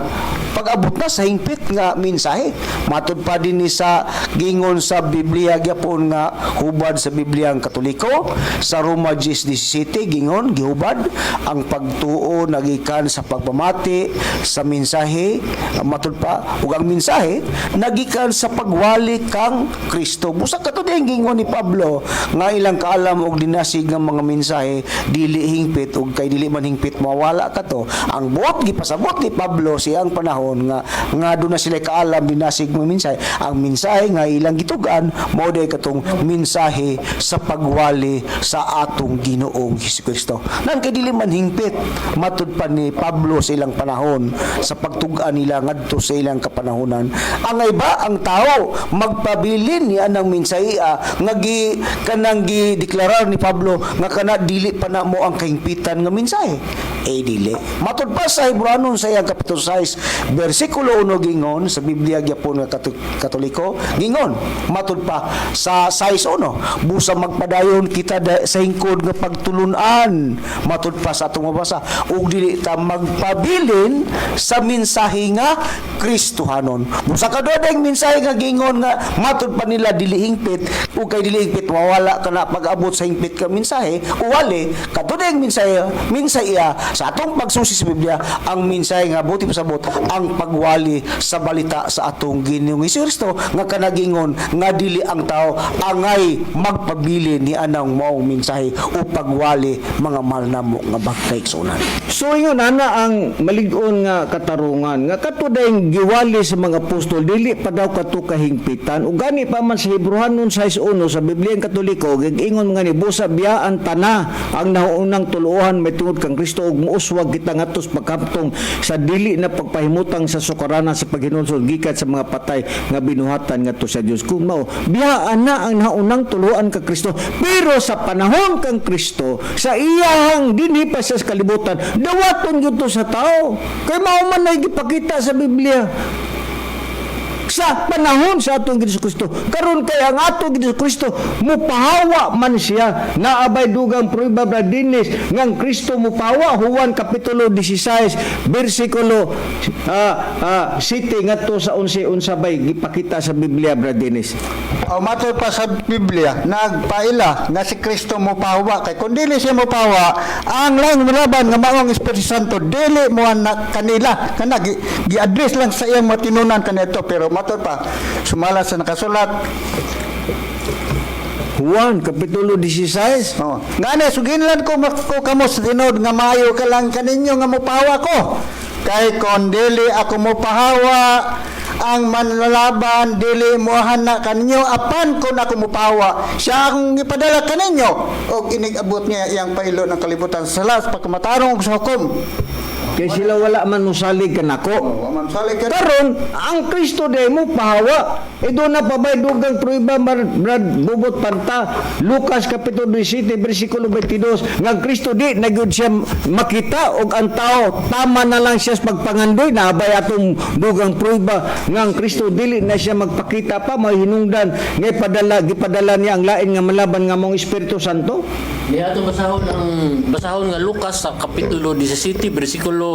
pag-abot na sa hingpit nga mensahe. Matud pa din ni sa gingon sa Biblia gyapon nga hubad sa Biblia ang Katoliko, sa Roma 10:17, gingon, gihubad ang pagtuo nagikan sa pagpamati sa mensahe, matud pa ug ang mensahe nagikan sa pagwali kang Kristo. Busa kato din gingon ni Pablo nga ilang kaalam og dinasig nga mga mensahe dili hingpit, ug kay dili man hingpit, mawala kato. Ang buot gipasabot ni Pablo siyang panahon nga nga doon na sila kaalam dinasig mga mensahe, ang mensahe nga ilang gitugan mao day katong mensahe sa pagwali sa atong Ginoong Hesukristo, nan kay dili man hingpit, matud pa ni Pablo sa ilang panahon, sa pagtug-an nila ngadto sa ilang kapanahonan. Ang iba ang tao magpabilin niya ng mensahe nga gi kanang gideklarar ni Pablo nga kana dili pa na mo ang kahingpitan nga mensahe, eh dili. Matud pa sa Hebreanon sa iyang kapitulo 6 bersikulo 1, gingon sa Biblia gyapon nga Katoliko, gingon matud pa sa 6:1, busa magpadayon kita sa hingkod nga pagtulunan, matud pa sa atong mabasa, ug dili ta magpabilin sa mensahe nga Kristohanon. Busa kadodeng mensahe nga gingon nga matud pa nila dili hingpit, ug kay dili hingpit, mawala ka na pag-abot sa hingpit ka mensahe, uwali kadodeng mensahe mensahe sa atong pagsusi sa Biblia, ang mensahe nga buti pasabot ang ang pagwali sa balita sa atong Ginoong Hesus nga kanagingon nga dili ang tao angay magpabili ni anang maong mensahe o pagwali, mga mahal namo nga bagkaigsuonan. So ingon ana ang malig-on nga katarungan nga kato dayong giwali sa mga apostol, dili pa daw kato kahingpitan. Ug gani pa man sa Hebreohanon 6:1 sa Biblia Katoliko, giingon nga ni busa biyaan tana ang nahuunang tuluohan may tungod kang Kristo ug muuswag kita ngadto sa pagkamtong sa dili na pagpahimutang sa sukaranan sa paghinulsol gikan sa mga patay nga binuhatan ngadto sa Dios. Kung mao biyaan na ang naunang tuluohan ka Kristo, pero sa panahon kang Kristo sa iyahang dinhi pa sa kalibutan, dawaton gyud to sa tao kay mao man nay gipakita sa Biblia sa panahon sa atong Ginoong Kristo. Karon kay ang atong Ginoong Kristo mupahawa man siya. Naabay dugang prueba, Brad Dennis, nga ang Kristo mupahawa? Juan kapitulo 16 bersikulo 7 ngadto sa 11, unsa bay gipakita sa Biblia, Brad Dennis? O matod pa sa Biblia, nagpaila nga si Kristo mopahawa kay kung dili siya mopahawa, ang laing mulaban nga maong Espiritu Santo dili mo na kanila kana gi-address lang sa iyang matinunan kanito. Pero matod pa sumala sa nakasulat, Juan kapitulo 16. Oh. Ngani suginlan ko kamo sa tinuod nga maayo ka lang kaninyo nga mopahawa ko. Kay kon dili ako mopahawa, ang manlalaban dili mohana kaninyo, apan kon ako mopahawa, siya akong gipadala kaninyo og inig-abot niya iyang pailo ng kalibutan sa sala, sa pagkamatarong ug sa hukom. Kay sila wala man mosalig kanako. Oh, wa man salig ka. Karon ang Kristo day mo pahawa. E doon na pabay dugang prueba, Brad Bubot Panta, Lucas kapitulo 17 bersikulo 22, nga ang Kristo di na gyud siya makita og ang tao tama na lang siya sa pagpangandoy. Naabay atong dugang prueba nga ang Kristo dili na siya magpakita pa, may hinungdan nga ipadala gipadala niya ang lain nga malaban nga mong Espiritu Santo. Niya ato basahon ang basahon nga Lucas sa kapitulo 17 bersikulo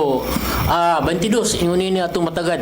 22, ingon ini atong matagad.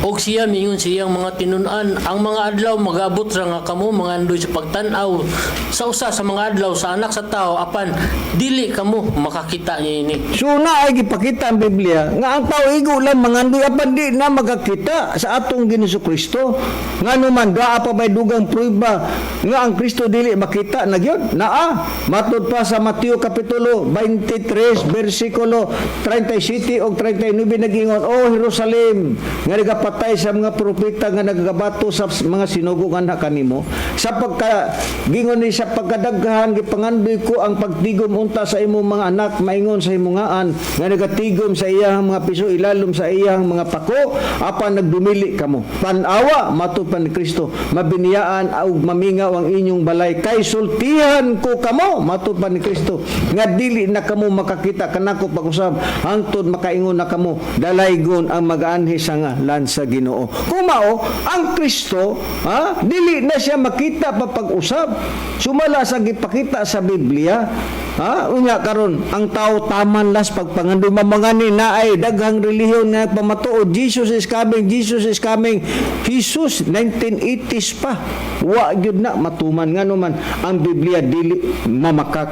Og siya miingon siyang mga tinun-an, "Ang mga adlaw magabot ra nga kamo mangandoy sa pagtan-aw sa usa sa mga adlaw sa Anak sa Tao, apan dili kamo makakita niini." So na ay gipakita ang Biblia nga ang tao igo lang mangandoy apan di na magakita sa atong Ginoong Kristo. Ngano man daa pa bay dugang prueba nga ang Kristo dili makita na gyud? Naa. Matud pa sa Mateo kapitulo 23 bersikulo 37 ug 39, nagingon, "O Jerusalem nga nagapatay sa mga propeta, nga nagagabato sa mga sinugo nga anak kanimo, sa pagka gingon ni sa pagkadaghan gipangandoy ko ang pagtigom unta sa imong mga anak maingon sa himungaan nga nagatigom sa iyang mga piso ilalom sa iyang mga pako, apan nagdumili kamo. Tan-awa," matud pa ni Kristo, "mabiniyaan ug mamingaw ang inyong balay, kay sultihan ko kamo," matud pa ni Kristo, "nga dili na kamo makakita kanako pag-usab hangtod makaingon na kamo, 'Dalaygon ang magaanhi sa ngalan sa Ginoo.'" Kung mao ang Kristo, ha, dili na siya makita pa pag-usab sumala sa gipakita sa Biblia, ha. Unya karon ang tao taman las pagpangandoy mamangani na ay daghang relihiyon nga pamatuod, "Jesus is coming, Jesus is coming." Jesus 1980s pa, wa gyud na matuman. Ngano man ang Biblia dili mamakak.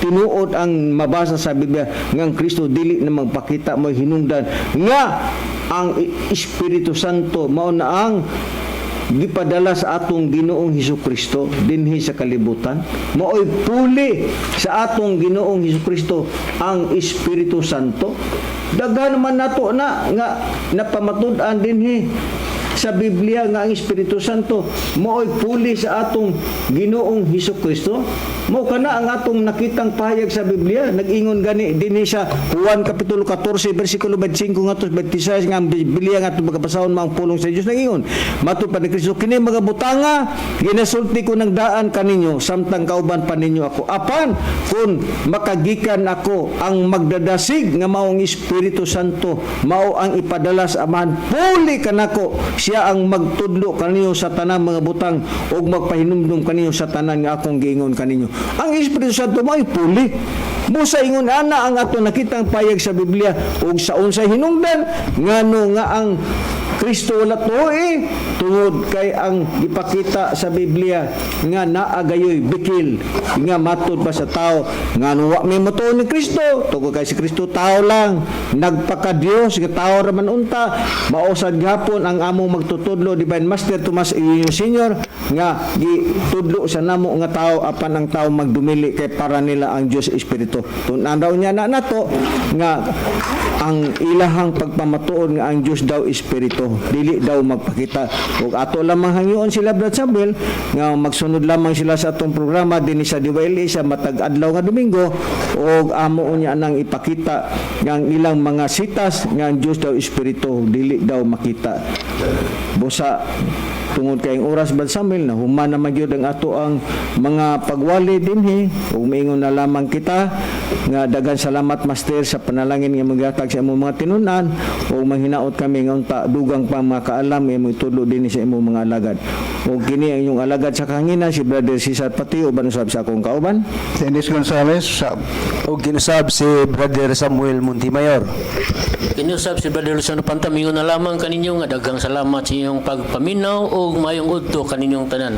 Tinuod ang mabasa sa Biblia nga ang Kristo dili na magpakita, mo hinungdan nga ang Espiritu Santo mao na ang gipadala sa atong Ginoong Hesus Kristo dinhi sa kalibutan. Maoy puli sa atong Ginoong Hesus Kristo ang Espiritu Santo. Daghan man nato na nga napamatud-an dinhi sa Biblia nga ang Espiritu Santo maoy puli sa atong Ginoong Hesus Kristo. Mao kana ang atong nakitang pahayag sa Biblia. Nag-ingon gani dinhi sa Juan kapitulo 14 bersikulo 25 ngadto 26 nga ang Biblia nga atong magabasahon mao ang pulong sa Dios. Nag-ingon matud pa ni Kristo, "Kini mga butanga ginasulti ko ng daan kaninyo samtang kauban pa ninyo ako. Apan kung makagikan ako, ang magdadasig nga maong Espiritu Santo mao ang ipadala sa Amahan puli kanako. Siya ang magtudlo kaninyo sa tanang mga butang ug magpahinumdum kaninyo sa tanan nga akong giingon kaninyo. Ang Espiritu Santo mao'y puli. Busa ingon ana ang ato nakitang payag sa Biblia ug sa unsay hinungdan ngano nga ang Kristo wala tuoy, tungod kay ang ipakita sa Biblia nga naa gayoy bikil nga matud pa sa tao. Ngano wa may motuo ni Kristo? Tungod kay si Kristo tao lang, nagpaka Dios nga tao ra man unta. Mao sad gihapon ang among magtutudlo, Divine Master Tomas Eugenio Senior, nga gitudlo sa namo nga tao apan ang tao magdumili kay para nila ang Dios Espiritu. Tun-an raw niya na nato nga ang ilahang pagpamatuod nga ang Dios daw espiritu, dili daw magpakita. Ug ato lamang hangyoon sila, Brad Samuel, nga magsunod lamang sila sa atong programa dinhi sa DYLA sa matag adlaw nga Domingo ug amo unya nang ipakita nga ang ilang mga sitas nga ang Dios daw espiritu, dili daw makita. Busa tungod kay ang oras, Brad Samuel, na human naman gyud ang ato ang mga pagwali dinhi ug maingon na lamang kita nga daghan salamat, Master, sa panalangin nga maghatag sa imong mga tinun-an ug manghinaot kami nga unta dugang pa mga kaalam imong itudlo dinhi sa imong mga alagad. Ug kini ang inyong alagad sa kahanginan, si Brother Cesar Patio, uban usab sa akong kauban Dennis Gonzales, sa Og kinusab si Brother Samuel Montemayor. Kinusab si Brother Luciano Panta, mingon na lamang kaninyo nga daghang salamat sa inyong pagpaminaw ug maayong udto kaninyong tanan.